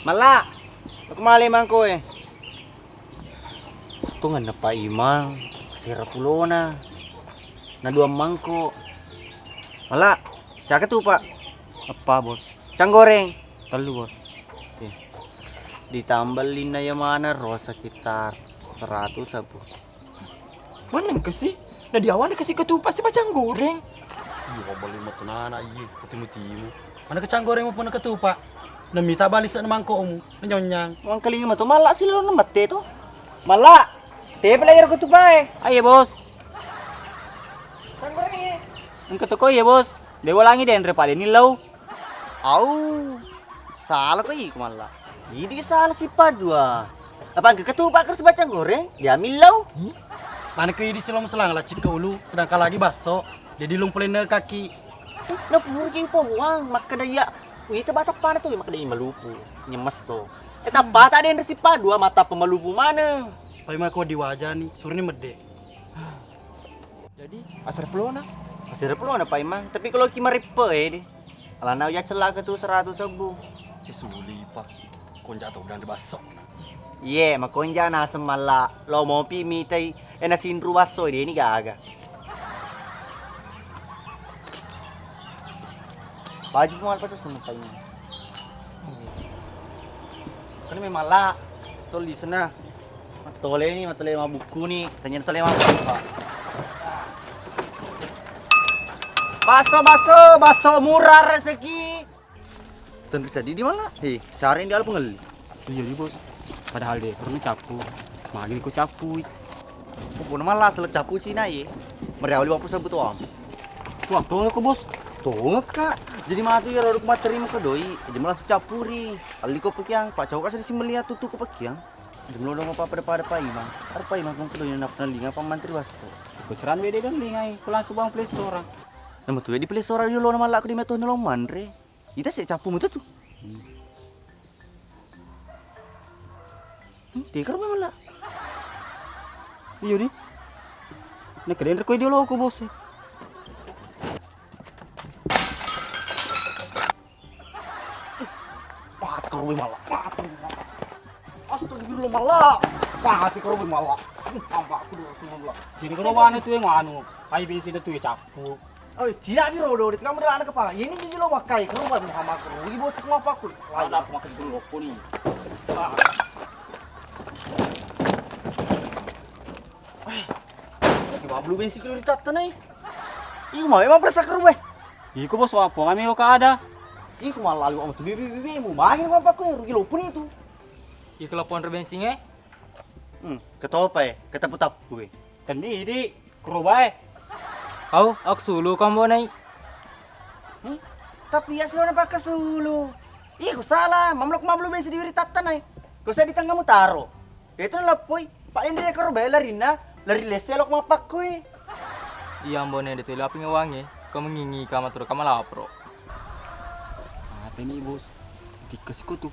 Malla, aku male mangko e. Settungan na Pak Imang, sera pulona. Na dua mangko. Malla, siaga tu, Pak? Eppa, Bos. Cang goreng? Tellu, Bos. Oke. Ditambah linna ya mana ro sekitar seratus abu. Maneng kasi? Na diawana kasi ketupa si bacang goreng. Iya, beli metu nana iya, ketimu-timu. Mana kecang goreng maupun ketupa? Na mita bali sa mangkomu, na nyonyang. Wangkalinga matu malla silo na mette to. Malla. Tepe lagi ro ketupa e. Ayo, Bos. Cang goreng iya. Engka toko iya, Bos. Dewa langi denre pada ni lau. Au, sala ko iko malla. Idi sala si padua. Apa engka ketupa harus bacang goreng? Dia millau. Mana ko idi silong selang la cikka ulu, sedangkan lagi basso. Jadi lung polenne kaki. Eh, na pura ki upo buang, makkeda iya. Wita bata pana tu makkeda iya malupu, nyemesso. Eh, tappa tak ada yang resi padua, mata pemalupu mana? Pai mako diwajani, surni medde. Jadi, asar pelona? Asar pelona, Pak Imang. Tapi kalau ki marippe e deh. Alana uja celaka tu seratus ribu. Eh, suli, Pak. Konja tau udah dibasso. Iye, makonja naseng malla. Lo mopi mitai, eh, nasinru basso, deni gaga. Baju pun apa sih semua kayaknya. Kan memang la, tol di sana. Matole ni, matole mabukku ni, tanya tole mabukku. Basso, basso, basso murah rezeki. Tentu seddi di malla. Hei, sareng di alpengelli. Iya di, Bos. Padahal de pernah cappu. Magi ko cappu. Ko puna malla sele cappu Cina ye. Meriawali wapu sebut wam. Wah, tongeko, Bos. Tongeka. Jadi matu ya roduk materi muka doi. Jadi malah cappuri. Alli ko pekiang, Pak Cau kasih simbeli ya tutu ko pekiang. Jadi lo dong apa pada pada Pak Imang. Ada Pak Imang kong kedoi na pernah linga Pak Mantri Wasso. Ko ceran bede kan lingai, ko langsung bang Play Store. Nama tu di Play Store dulu nama laku di metu nelo manre. Ita sih cappu mutu tu. Hmm, tikar ba mala. Iya di. Nak keren rekoi dia lo aku bos. Mati karo mala. Mati karo mala. Astagfirullah mala. Mati karo mala. Tambah aku dulu semua mala. Jadi kalau mana tu yang anu, hai bensin tu ya cappu. Oh, tidak di rodo, di kamu dah anak apa? Ini jadi lo makai, ke rumah Muhammad, rugi bos, aku apa aku? Ada aku makan dulu aku nih. Lima puluh bensin kilo di tatta nih. Iku mau emang perasa ke rumah. Iku bos, apa kami lo ada. Iku malah lu sama tuh bibi bibi mau main apa aku rugi lo pun itu. Iku laporan bensin eh. Hmm, ketopa eh, ketapu-tapu eh. Tadi di Kurobae. Au, aku sulu kambo nai. Hmm? Tapi ya silo napaka sulu. Ih, ku salah. Mamlok mamlu besi diwiri tatta nai. Ku saya di tengahmu taro. Itu leppoi. Pak Indri karo bae larinna, lari lese lok mapakkui. Iya ambone de telo api ngewangi. Kau mengingi kama turu kama lapro. Apa ini bos? Tikus ku tu.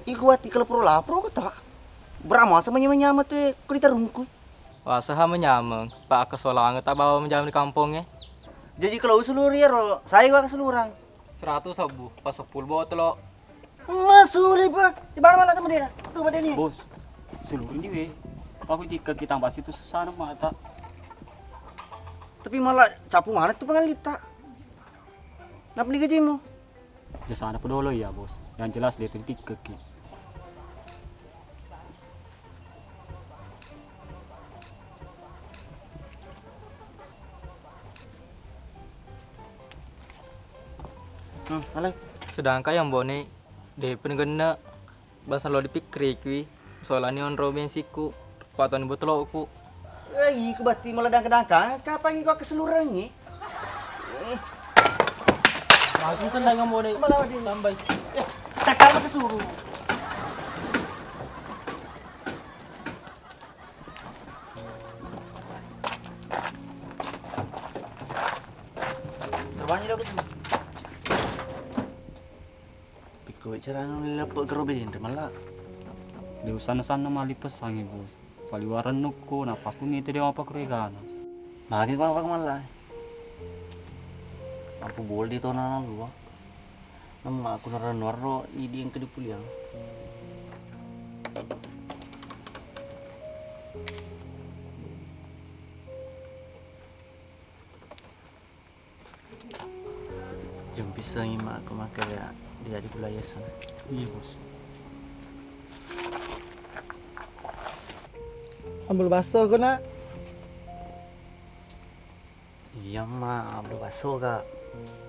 Iku ati kalau pro lapro kata. Berama sama nyama-nyama tu ku ditarungkui. Wasaha manyameng, pa akkasolangeng ta bawang majama di kampongnge. Jaji kalau usuluri ro, sai wa kesulurang. Seratus sebbu, pas sepuluh botolo. Masuli pa, di mana mana temen dia? Tuh pada ni. Bos, seluruh ini we. Aku tiga kita pasti itu susah mata. Tapi malah capu mana tuh pengalita? Napa ni gajimu? Jasana podolo iya, Bos. Yang jelas dia tu tikkekki. Hmm, alai. Sedangkan yang bone de pun genne. Basa lo dipikkiriki, solani onro bensiku, patoni botoloku. Eh, iku batti mala dangka-dangka, kapang iko keseluruhangi? Eh. Langsung tendang kamu deh. Malah di tambai. Eh, takkan kesuruh. Terbang dulu gitu. Pikko carana leppe gero bede mala. De usanna-sanna mali pesangi, Bos. Paliwarennukku, napakku mita de apa keregana. Magi ko apa mala. Ampu bol di tona lua. Nemma aku narannu arro idi engka dipuliang. Jempissengi makku makkeda dia dipulai yaseng. Iya, Bos. Ambul basso ko, Nak. Iya, Ma, ambul basso ka.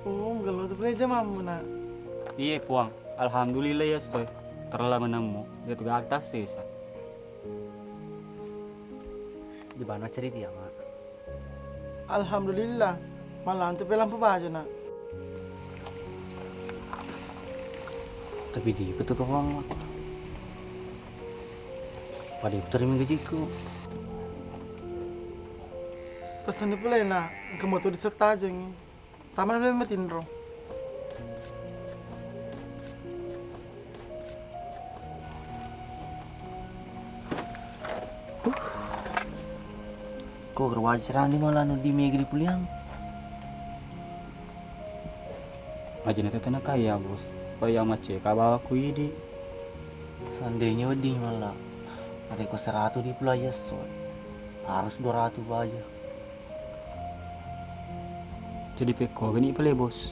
Oh, mugalo tu pole jamammu, Nak. Iya, Puang. Alhamdulillah ya, Soy. Terla menemmu. Dia tugas atas sesa. Di mana cerita ya, Ma? Alhamdulillah, malantu pe lampu baja, Nak. Tapi di betul kau, Mak. Pada terima gajiku. Pesan di pole, Nak, engka moto disettajengi. Taman bela matinro. Ko gerwaji serani malah nu di mega di puliang. Aja na tetena kaya, Bos. Kaya macce ka bawa ku idi. Seandainya wedding malah. Ada ko seratu di pulau Yeso. Harus dua ratu baja. Jadi pekko gani pale, Bos.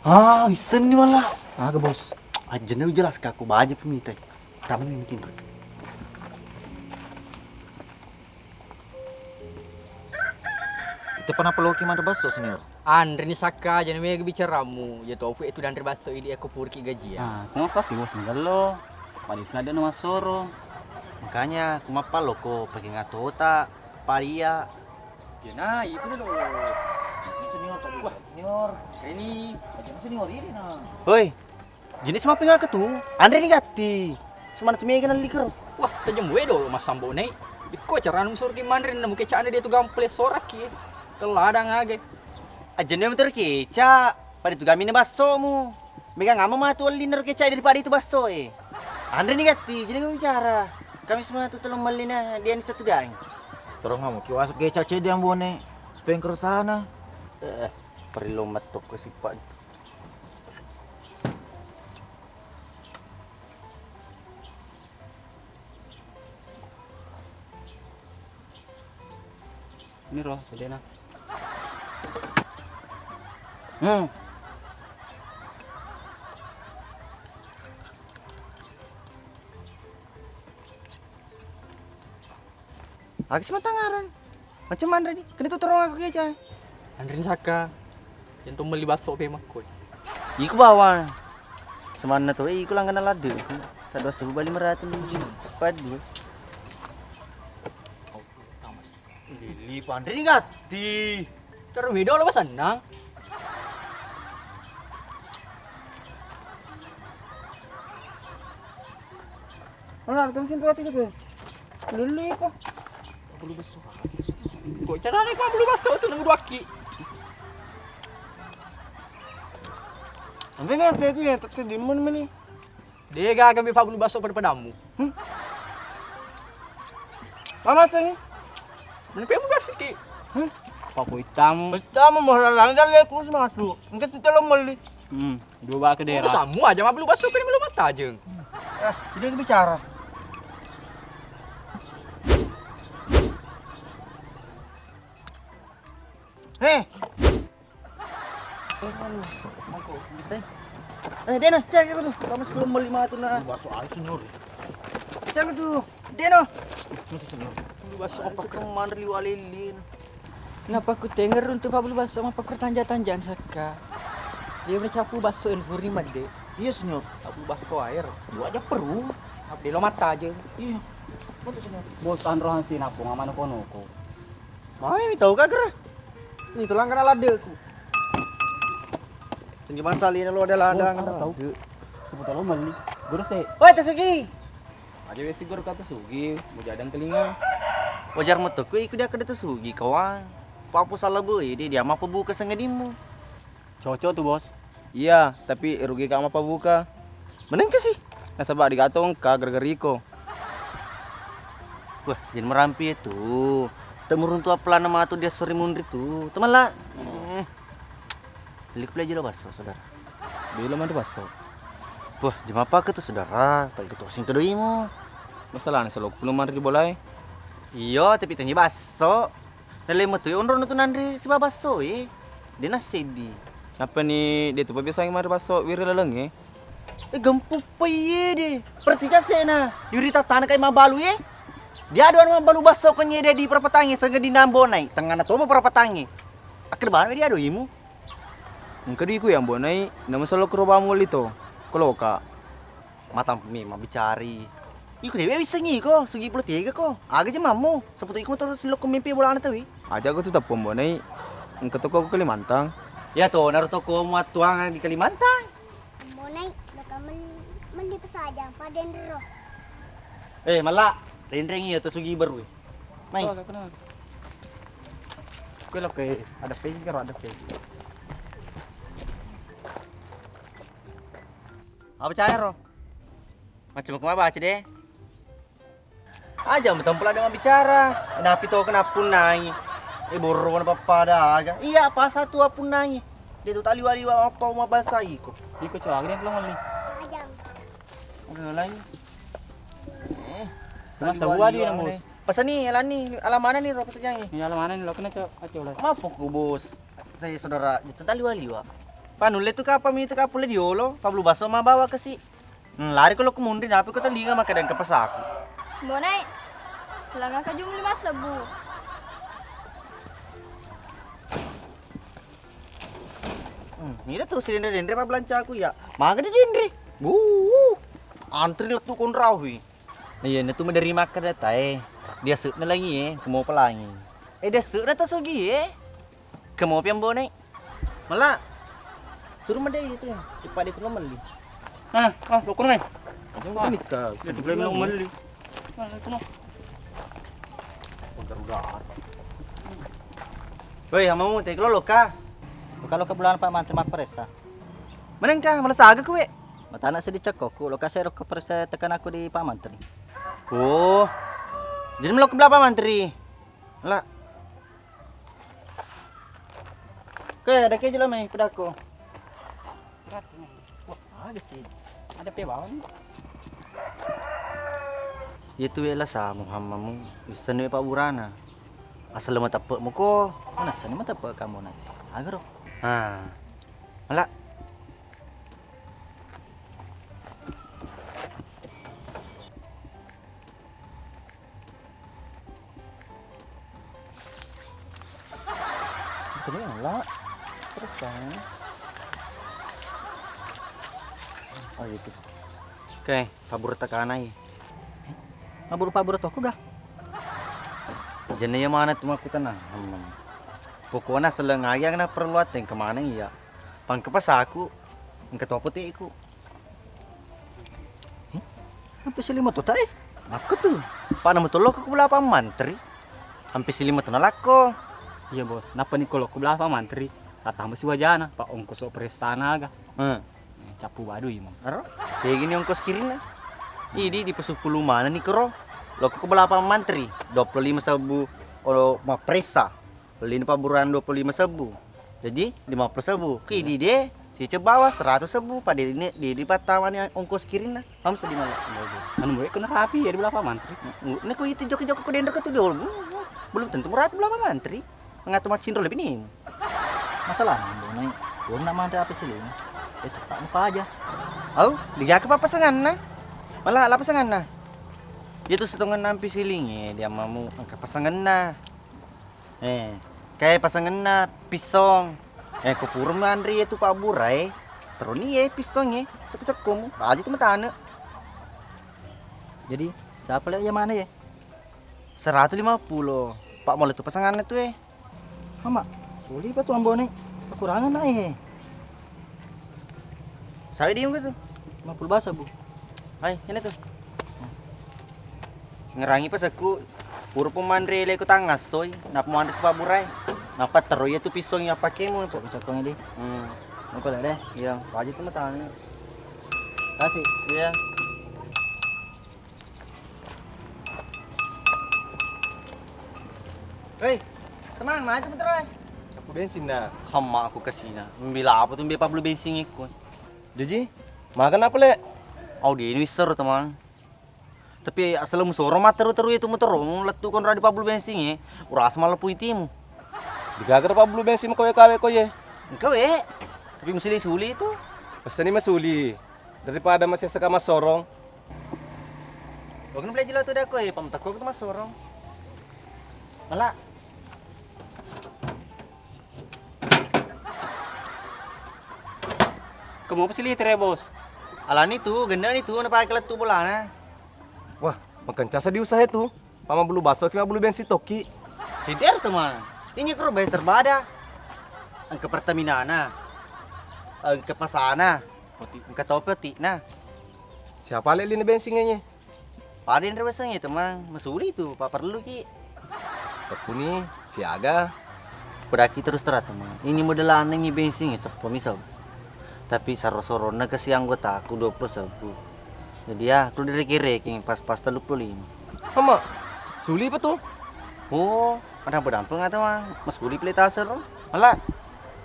Ah, wissenni mala. Aga, Bos? Ajjenne ujelas ka ko baja pemitai. Tamu mungkin. Itu pernah peloki manre basso, Senior? Anreni sakka, jana mega bicaramu. Ya tofu itu danre basso idi aku purki gajian. Ah, kenapa ki, Bos, magello? Pada senada na massoro. Makanya, ku mappaloko, pake ngatota, paria. Jana, itu dulu. Senior, Pak Senior. Ini. Senior ini, nah. Hoi. Jenis mapping aga tu? Anre ni gatti. Semana tu mega nalli kero. Wah, tajeng we dolo massambo nei. Bikko carana musuruki manre nemu kecana dia tu gample soraki. Teladang age. Ajenne motor keca, pada tu gamine bassomu. Mega ngamo matu elli nero keca daripada itu basso e. Anre ni gatti, jadi kami bicara. Kami semua tu tolong melina dia ni satu dang. Tolong kamu kiwasuk keca cedi ambone. Supaya kersana. Eh, perlu metok ke sipak. Ini roh, sedena. Hmm. Aga si matangarang. Macam manre ni? Kena tu terong aku keca. Anre ni sakka. Yang tu melli basso pe makko. Iku bawang. Semanna tu, eh, iku langganan ladde. Tak dua sebu bali merata ni. Sepat dua. Lili panre ni gatti. Terus beda lo senang. Mana ada mesin tuh, hati gitu. Lili apa? Belum besok. Kok caranya kau belum besok tu nemu dua ki? Tapi nanti itu yang tetap di mana ni? Dega kami pabulu basso pada-padamu. Hmm? Mama tani? Mani pemu gasiki. Hmm? Papo itamu. Itamu mau lalang dan leku masuk. Engka tu telo melli. Hmm, dua baka dera. Samu aja mabulu basso kan belum matajeng. Eh, jadi aku bicara. Heh. Mangko, bisa. Eh, Deno, cek aku tuh. Kamu sebelum beli matu nah. Basso aja, Senior. Cek aku tuh. Deno. Itu, Senior. Lu basso apa? Itu kemana liwat lilin. Nappa ku tengerung tu pabbulu basso mappakkuro tanja-tanjang sekka. Dia udah capu basso en suri madde. Iya, Senyor. Pabbulu basso air. Dua aja perlu. Update lo mata aja. Iya. Betul, Senyor. Bos, anrohan si napung amano kono ko. Mai mi tau ka kira. Ini tulang kena laddeku. Tinggi masa lina lo ada ladang. Bos, ada tau. Sebut lo meli. Guru se. Woi, Tasugi. Aja wesi guru kata Sugi, mau jadang telinga. Wajar mo to ku iku dia kada Tasugi kawan. Papu salah bu, ini dia mau buka sengedimu. Cocok tuh, Bos. Iya, tapi rugi ka mappabuka. Menengka sih. Nasaba digato engka gara-gara iko. Wah, jadi merampi itu. Temurun tu apalana matu dia sore munri tu. Temala. Eh. Liku belajar lo basso, saudara. Bilo mantu basso. Wah, jema apa ke tu, saudara? Paling ketua sing kedoimu. Masalahnya selalu belum manri di bolai. Iyo, tapi tanya basso. Tele metu onro tu nanri siba basso, eh. Dia nasi di. Apa ni dia tu biasa mari basso wiri laleng, eh? Eh, gempu pa iye de. Pertiga sena. Yuri tatana kai mabalu ye. Dia ado mabalu basso kenye de di perpetangi sega di nambo nai. Tengah na tomo perpetangi. Akhir banget dia ado imu. Engka duiku yang bonai nama solo kerobamu wali to. Koloka. Mata memang bicari. Iku dewe bisa ngiko, segi puluh tiga ko. Aga je mamu. Seputu iku to silok mimpi bolana tawi. Aja ko tu teppong bonai. Engka toko ke Kalimantan. Ya to, naruto ko muat tuang di Kalimantan. Monai, baka mel-, melli pesajang, padenro. Eh, mala, renreng iya to sugi baru. Mai. Kue lo ke ada pegi karo ada pegi. Apa cara ro? Macam aku baca deh. Aja mu tempola dengan bicara. Napi to kena punnai. Eh, borro na pappada aga. Iya, apa satu apunnai. Dia tu taliwa-liwa apa uma bahasa iko. Iko coba dia pulang ni. Sayang. Udah lain. Eh. Masa gua dia nang, Bos. Pasani, alani, alamana ni ro pasajang ni. Ini alamana ni lo kena cok, acok lah. Apa ku, Bos? Saya saudara, itu taliwa-liwa. Panulle tu kapa mi tu kapule diolo, pablu baso ma bawa kasi. Hmm, lari ko lo kumunri, napi ko telinga makkeda engka pesaku. Mbonai, langa ka jumli massebbu. Hmm, ida tu si denre-denre pabbelancaku ya. Maga di denre. Wuh, antri lettu konrawi. Iya, na tu maderi makkeda tae. Dia sekna langi e, kemo pelangi. Eh, dia sekna to sugi e. Kemo piang mbonai. Mala. Suruh mendai itu ya. Cepat dia tu melli. Ah, ah, lo kono mai. Jangan nikah. Dia tu belum melli. Ah, itu mah. Woi, amamu teh lo loka. Loka, loka bulan Pak Mantri mapparessa. Menengka, mala saga kowe. Matana sedih cekkoku, loka sero keperessa tekan aku di Pak Mantri. Oh. Jadi melo ke Pak Mantri. Lah. Oke, ada keju lah mai pedako. Berat ini. Wah, ada sih. Ada pe bawang. Iya tu wela sa Muhammadmu. Bisa ni Pak Burana. Asal mateppe muko. Mana sani mateppe kamu nanti. Agaro. Nah. Mala. Itu ni lah. Terus kan. Oh gitu. Oke, pabur tekanai. Pabur-pabur toko ga? Jenne iya mana tu makku tenang. Hmm. Pokokna seleng ayang na perlu ateng kemana iya. Pangke pas aku engka topo teku. Eh? Ampe silima to tae? Makko tu. Pak nama toloko ku bela Pak Mantri. Ampe silima to nalakko. Iya, Bos. Nappa ni kolo ku bela Pak Mantri. Tatamba si wajana, Pak, ongkoso peressana aga. Hmm. Eh, cappu badui mo. Aro? Pegini ongkos kirinna. Idi di pesupulu mana ni kero? Loko ku bela Pak Mantri. Dua puluh lima sebbu o mapressa. Lini pabburuan dua puluh lima sebbu. Jadi lima puluh sebbu. Ki di de, si cebawa seratus sebbu. Pada ini di, di patawani ongkos kirinna. Kamu sedih malah. Anu, boy, kena rapi ya di belakang mantri. Ini ku itu joko-joko ku dendro ke tu dulu. Belum tentu murah di belakang mantri. Ngatu macin lebih nih. Masalah nambah naik. Gua nak mantri apa sih ini? Itu tak lupa aja. Au, dijaga apa pasangan nah? Malah apa pasangan nah? Itu setengah nampi siling ya dia mamu angka pasangan nah. Eh, Engkae pasangenna pissong. Eh, ko pura manre iye tu pabbura e, teroni iye pissong e, cekko-cekkomu, aja tu matane. Jadi, siapa le iya mana ye? Seratu lima pulo. Pak, mole tu pasanganna tu e. Ama, suli pa tu ambone. Kekurangan na e. Sawe diung tu? Lima puluh basa, Bu. Hai, ini tu. Ngerangi pasekku, pura po manre le ko tangassoi, napa manre ko pabbura e. Napa tero iya tu pissong iya pakemu tu. Cokong di. Hmm. Engko le deh. Iya, wajib tu matane. Kasih. Iya. Hei, tenang, maju putra. Aku bensin dah. Hama aku kasina. Mbila apa tu mbila pablu bensin ikut. Jaji, makan apa le? Au di ini wisser teman. Tapi asal musoro matteru-teru itu motoro lettu konra di pablu bensin e. Urasa maleppu itimu. Digaga pablu bensin kowe kawe koye. Engkau e. Tapi musuli-suli itu. Pesani masuli. Daripada masih seka masorong. Oke, belajar lo tu dah kowe, pam teko tu masorong. Malah. Kamu apa sih lihat ya, Bos? Alani tu, gende ni tu, napa lettu bolana? Wah, makencasa diusaha tu. Pama bulu baso ki, bulu bensin toki. Sider teman. Ini kero bayar serbada. Engka Pertamina na. Engka pasana. Engka tope ti na. Siapa le lini bensin ini? Pada enre weseng itu mang, masuli tu, pa perlu ki. Tekkuni siaga. Kodaki terus terang teman. Ini model aneng bensin seppo misal. Tapi saro-sorona kasi anggota aku dua puluh sebbu. Jadi ya, aku dari kiri pas-pas telu puluh lima. Ama, suli pa tu? Oh, ada dampeng atau mang? Masuli pele tasero. Ala,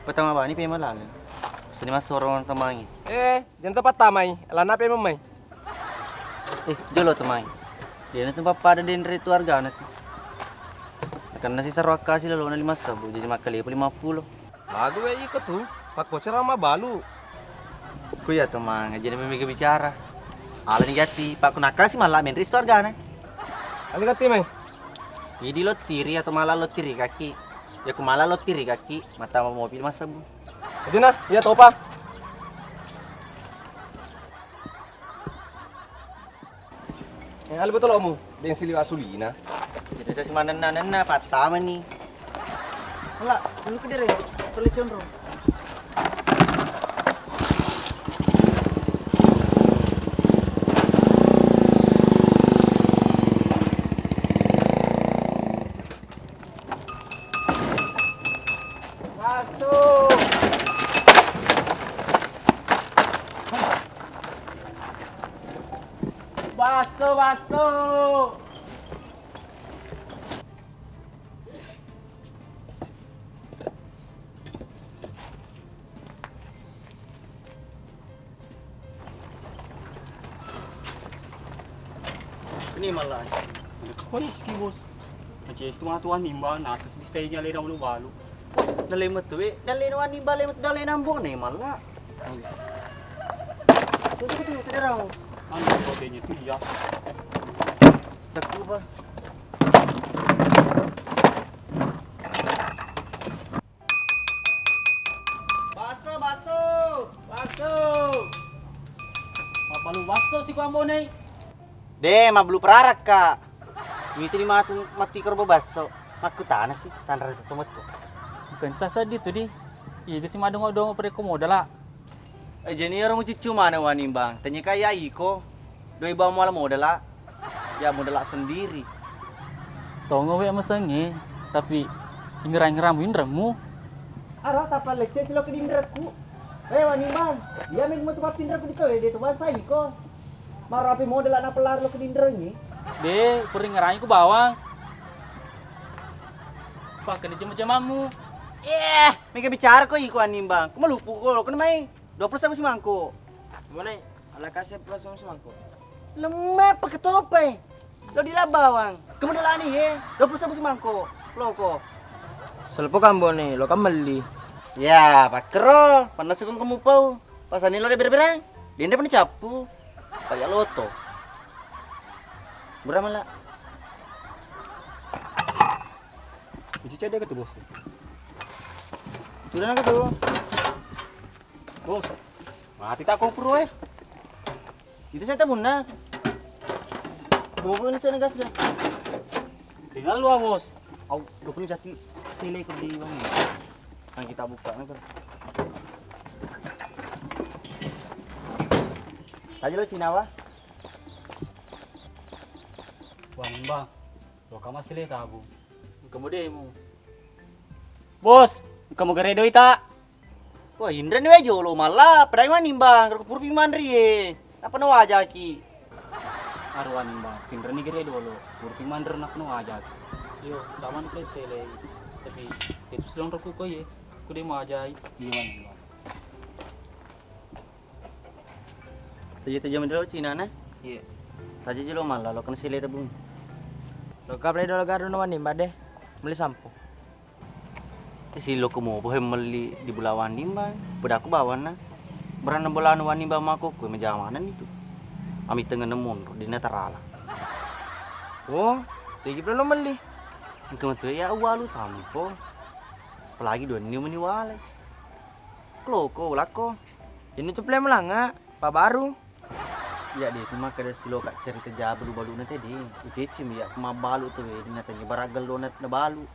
pertama bani pemalan. Seni mas sorong temangi. Eh, jangan tempat tamai. Alana pe memai. Eh, jolo temai. Dia na tempat pada denre tu hargana sih. Karena si sarwakka si lelona lima sebbu, jadi makkalepu lima puluh. Lagu we iko tu, pakko cerama balu. Ku ya temang, jadi mega bicara. Ala ni gati, pakko nakasi malah menri situ hargana. Ala gati mai. Idi lo tiri atau malah lo tiri kaki. Ya ku malah lo tiri kaki, mata mobil mas sebbu. Aja nah, iya topa. Eh, albi tolomu, bensin liwa sulina. Jadi saya semanenna-nenna, pattamani. Ala, dulu ke dire, tuli conro. Baso. Baso, baso. Ini malah. Kau ni ski bos. Macam itu mah tuan nimba, nasa sedih saya nyalai dah balu. Dalle metu, we. Dalle no ani bale metu dalle nambo ne malla. Tutu, tutu, tutu, darau. Anu kau tanya tu iya. Seku ba. Baso, baso. Baso. Mapalu baso si ku ambo ne. De, mablu prarakka. Miti ni matu matti karo basso. Makkutana si, tanra tu tometto. Bukan sasa di tu di. Iga si madongo-dongo parekko modala. Eh, jeni ero mucuccu mana wanimbang. Tanya kaya iko. Doi bawa muala modala. Ya modala sendiri. Tongo we masengnge, tapi ingerang-ingerang inremmu. Aro tapa lecce silo ke dinrekku. Eh, wanimbang. Iya, meng metu patinrekku di kowe, de tu bangsa iko. Marapi model anak pelar lo kedinrengi. De, peringerangi ku bawang. Pakai jama-jamamu. Eh, mega bicara ko iko animbang. Ku malupu ko lo kena mai. Dua puluh satu si mangko. Mana? Ala kasih plus semangko. Lemme pakai tope. Lo di bawang. Kamu dalani ye. Dua puluh satu si mangko. Lo ko. Selepo kambone, lo kan melli. Ya, pakkero. Panas ko kamu pau. Pasani lo de bere-bereng. Dende pun cappu. Kaya loto. Murah malah. Kunci cedek ke tu bos. Udah nangka tuh. Bos, mati tak kompor, eh. Itu saya tabunna. Bobo ini saya gas dah. Tinggal lu, Bos. Au, dukun jati sele ke di bang. Yang kita buka nangka. Aja lo Cina, wah. Wah, Mbak. Loka masile tabu. Engka modemu. Bos, engka mo gare doi ta. Wah, inreni wae jolo malla, padai manimbang, karo purpi manri e. Napa nawajaki? Aru wanimbang, inreni gare dolo, purpi manre napa nawajaki. Yo, taman pe sele. Tapi itu selong roku ko ye. Ku de mawajai. Iya, wanimbang. Taja-taja melo Cina na? Iya. Taja jelo malla lo kena sile tabung. Lo kaple dolo garu no wanimbang de. Meli sampo. Isi lo kemo bohe melli di bulawan nimbang. Pedaku bawanna. Beranna bolanu wanimbang mako kue majamanan itu. Ami tengen monro di natarala. Oh, tegi lo melli. Engka matu ya walu sampo. Apalagi dua ni meni wale. Kloko ulakko. Ini tu play melanga, Pak Baru. Iya deh, cuma kada siloka cerita jabalu-baluna tadi. Ucecim ya, mabbalu tu we, dengan tanya baragel donat na balu.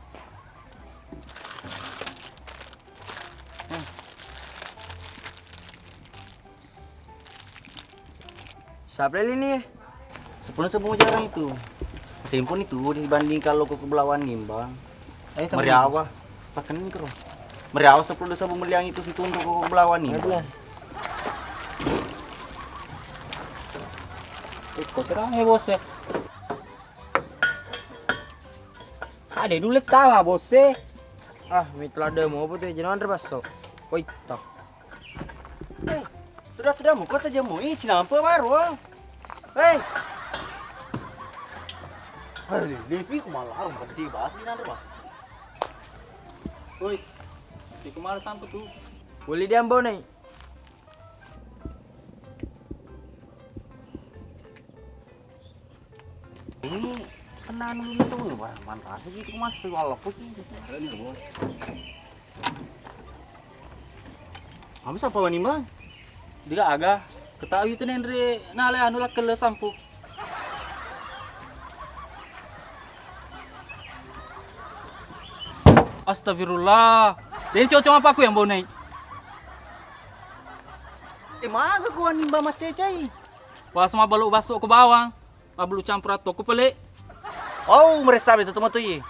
Siapa ini? Sepuluh sebelum jarang itu. Sempun itu dibanding kalau ke belawan nimbang. Ayo, teman. Meriawa. Pakening kero. Meriawa sepuluh desa pembelian itu situ untuk ke belawan nimbang. Aduh. Iko terang ya, Bos, ya. Ada dulu tawa, Bos, ya. Ah, mitra demo apa tuh? Jangan terbaso. Woi, toh. Eh, sudah, sudah, muka aja mau. Ih, cinampe baru, ah. Hei. Hari ini ku malah orang gede bahas di nanti, Mas. Woi, di kemana sampai tuh? Boleh diambil nih. Ini kena anu dulu tuh, wah, mantas gitu, Mas, walaupun sih. Ada nih, Bos. Kamu siapa, Bang Imbang? Dia aga. Ketahui itu nendre nale anu lah kele sampu. Astagfirullah. Dia cocok apa aku yang bau naik? Eh, maga gua nimba Mas Cecai. Pas mabalu baso ke bawang. Mabalu campur atau ku pele. Oh, meresa betul teman tu ye.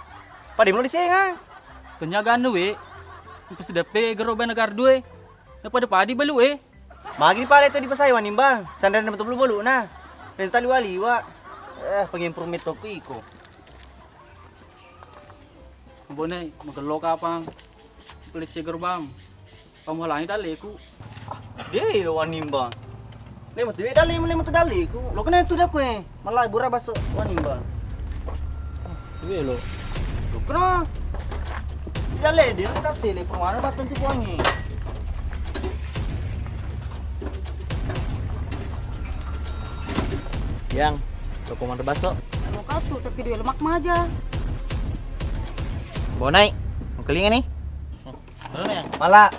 Pada melo disenga. Kenyagaan we. Pas depe gero bana gardu e. Na pada padi balu e. Magi pale tadi pasai wanimbang. Sandra na betul balu na. Dan tali wali wa. Eh, pengimprum itu ku iko. Bonai, magello kapang. Pelicce gerbang. Kamu halangi dalleku. Ah, de lo wanimbang. Le matu dalle, le matu dalleku. Lo kena itu dah kue. Malah bura baso wanimbang. Due lo. Lo kena. Dalle dia tak sele permana batang tu wangi. Yang, lo komando baso. Lo katu tapi dua lemak maja. Bonai, mengkelinga nih. Mala,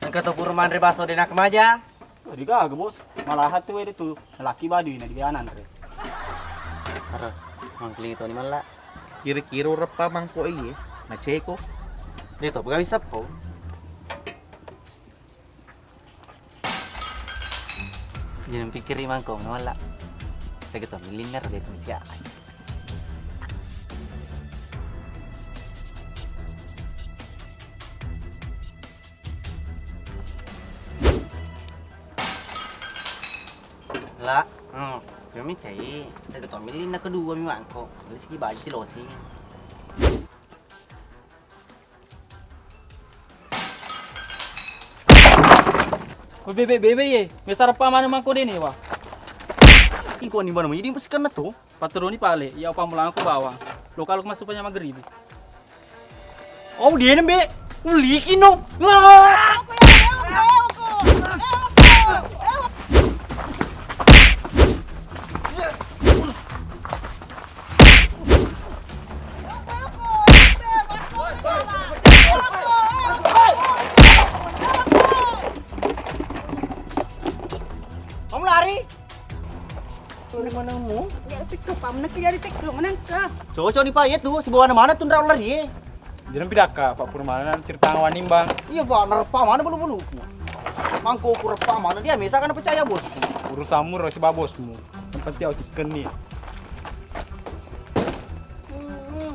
engka to pura manre baso denak maja. Wah, digaga, Bos. Malahan tu wede tu. Laki badu ina di ananre. Aro, mangkeling toni malla. Kira-kira ureppa mangko iye, maceko. De to, pegawi seppo. Jangan pikiri mangko malla. Segeto miliner de tu sia. La, hmm, kami cai, saya ketua milin na kedua mi mangko, rezeki baju si losi. Ko bebe bebe ye, mesar pa mana mangko dene wa. Iko ni mana ini pesikan na tu. Pateroni pale, ya upamulangku bawang. Lo kalau masuk panya mageribu. Oh, dia nembe. Uliki no. Wah. Mana mu? Ya, teko, Pak, menang ke, jadi teko, menang ke. Cocok ni, Pak, iya tu, sibawa mana tu ndrau lari, eh. Jadi pidakka, Pak, pura mana cerita wani, Bang? Iya, Pak, nerpa mana bulu-bulu. Mangko ku repa mana dia, mesa kan percaya, Bos. Urusanmu, ro, sibawa bosmu. Yang penting aku tiken ni. Hmm.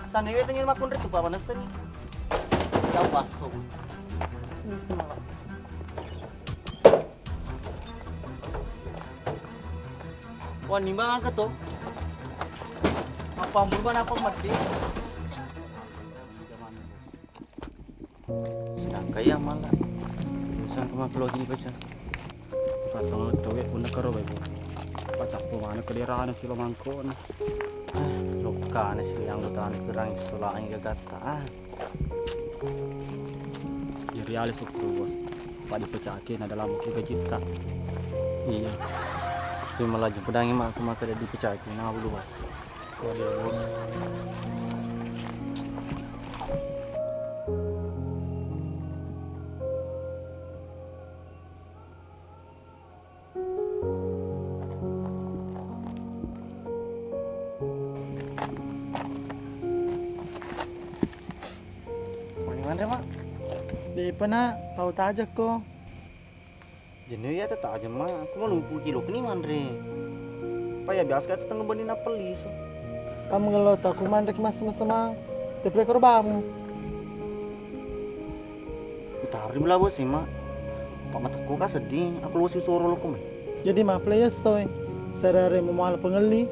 Sana itu nyel makun retu, Pak, mana seni? Jauh pasung. Wah, nimbang angka to. Apa murba napa mati? Sedangkan ya malah. Bisa kemang keluar gini baca. Patang tawet pun karo bae. Pacappo mana ke daerah silo mangko na. Ah, lokana si anggota kerang sola angga gatta. Ah. Jadi ale sukku, Bos. Pak dipecahke na dalam ke gajitta. Iya. Tapi malah jempudangi mak aku maka dipecahke na dulu, Bos. Waduh, Bos. Mani manre, Mak? Depa, Nak, tau tajekko. Jenuh iya tau taje, Mak. Aku malupu kilo keni manre. Apa ya biasa ka tengnga benni napelli so. Kamu ngello tau ku manre ki mas-, mas-, mang. Teple korbamu. Utari bela bos, Mak. Pak matekko ka sedih, aku lo si soro lo kome. Jadi maple ya soy. Sarare memala pengelli.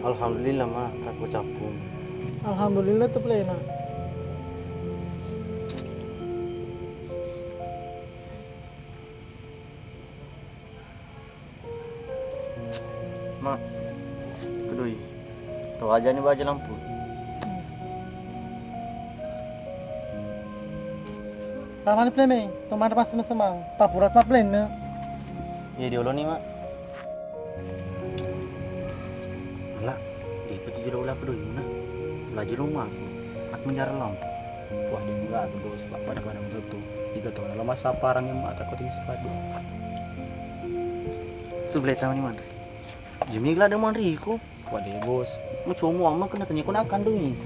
Alhamdulillah, Mak, aku cappu. Alhamdulillah teplena. Mak, kedoi. Tau aja ni baja lampu. Tamani pleme, tomana pas semang-semang. Papurat ma plenne. Iya diolo ni, Mak. Ala, iko tu jero ula kedoi na. Laju rumah aku. Aku menjara lampu. Wah, dia enggak aku, Bos. Pada-pada betul. Tiga tahun lama saparang yang mata kau tinggi sepatu. Tu boleh tahu ni mana? Jemi gela de manriko. Waduh, Bos. Mu como ama kena tanya ko nak kandungi.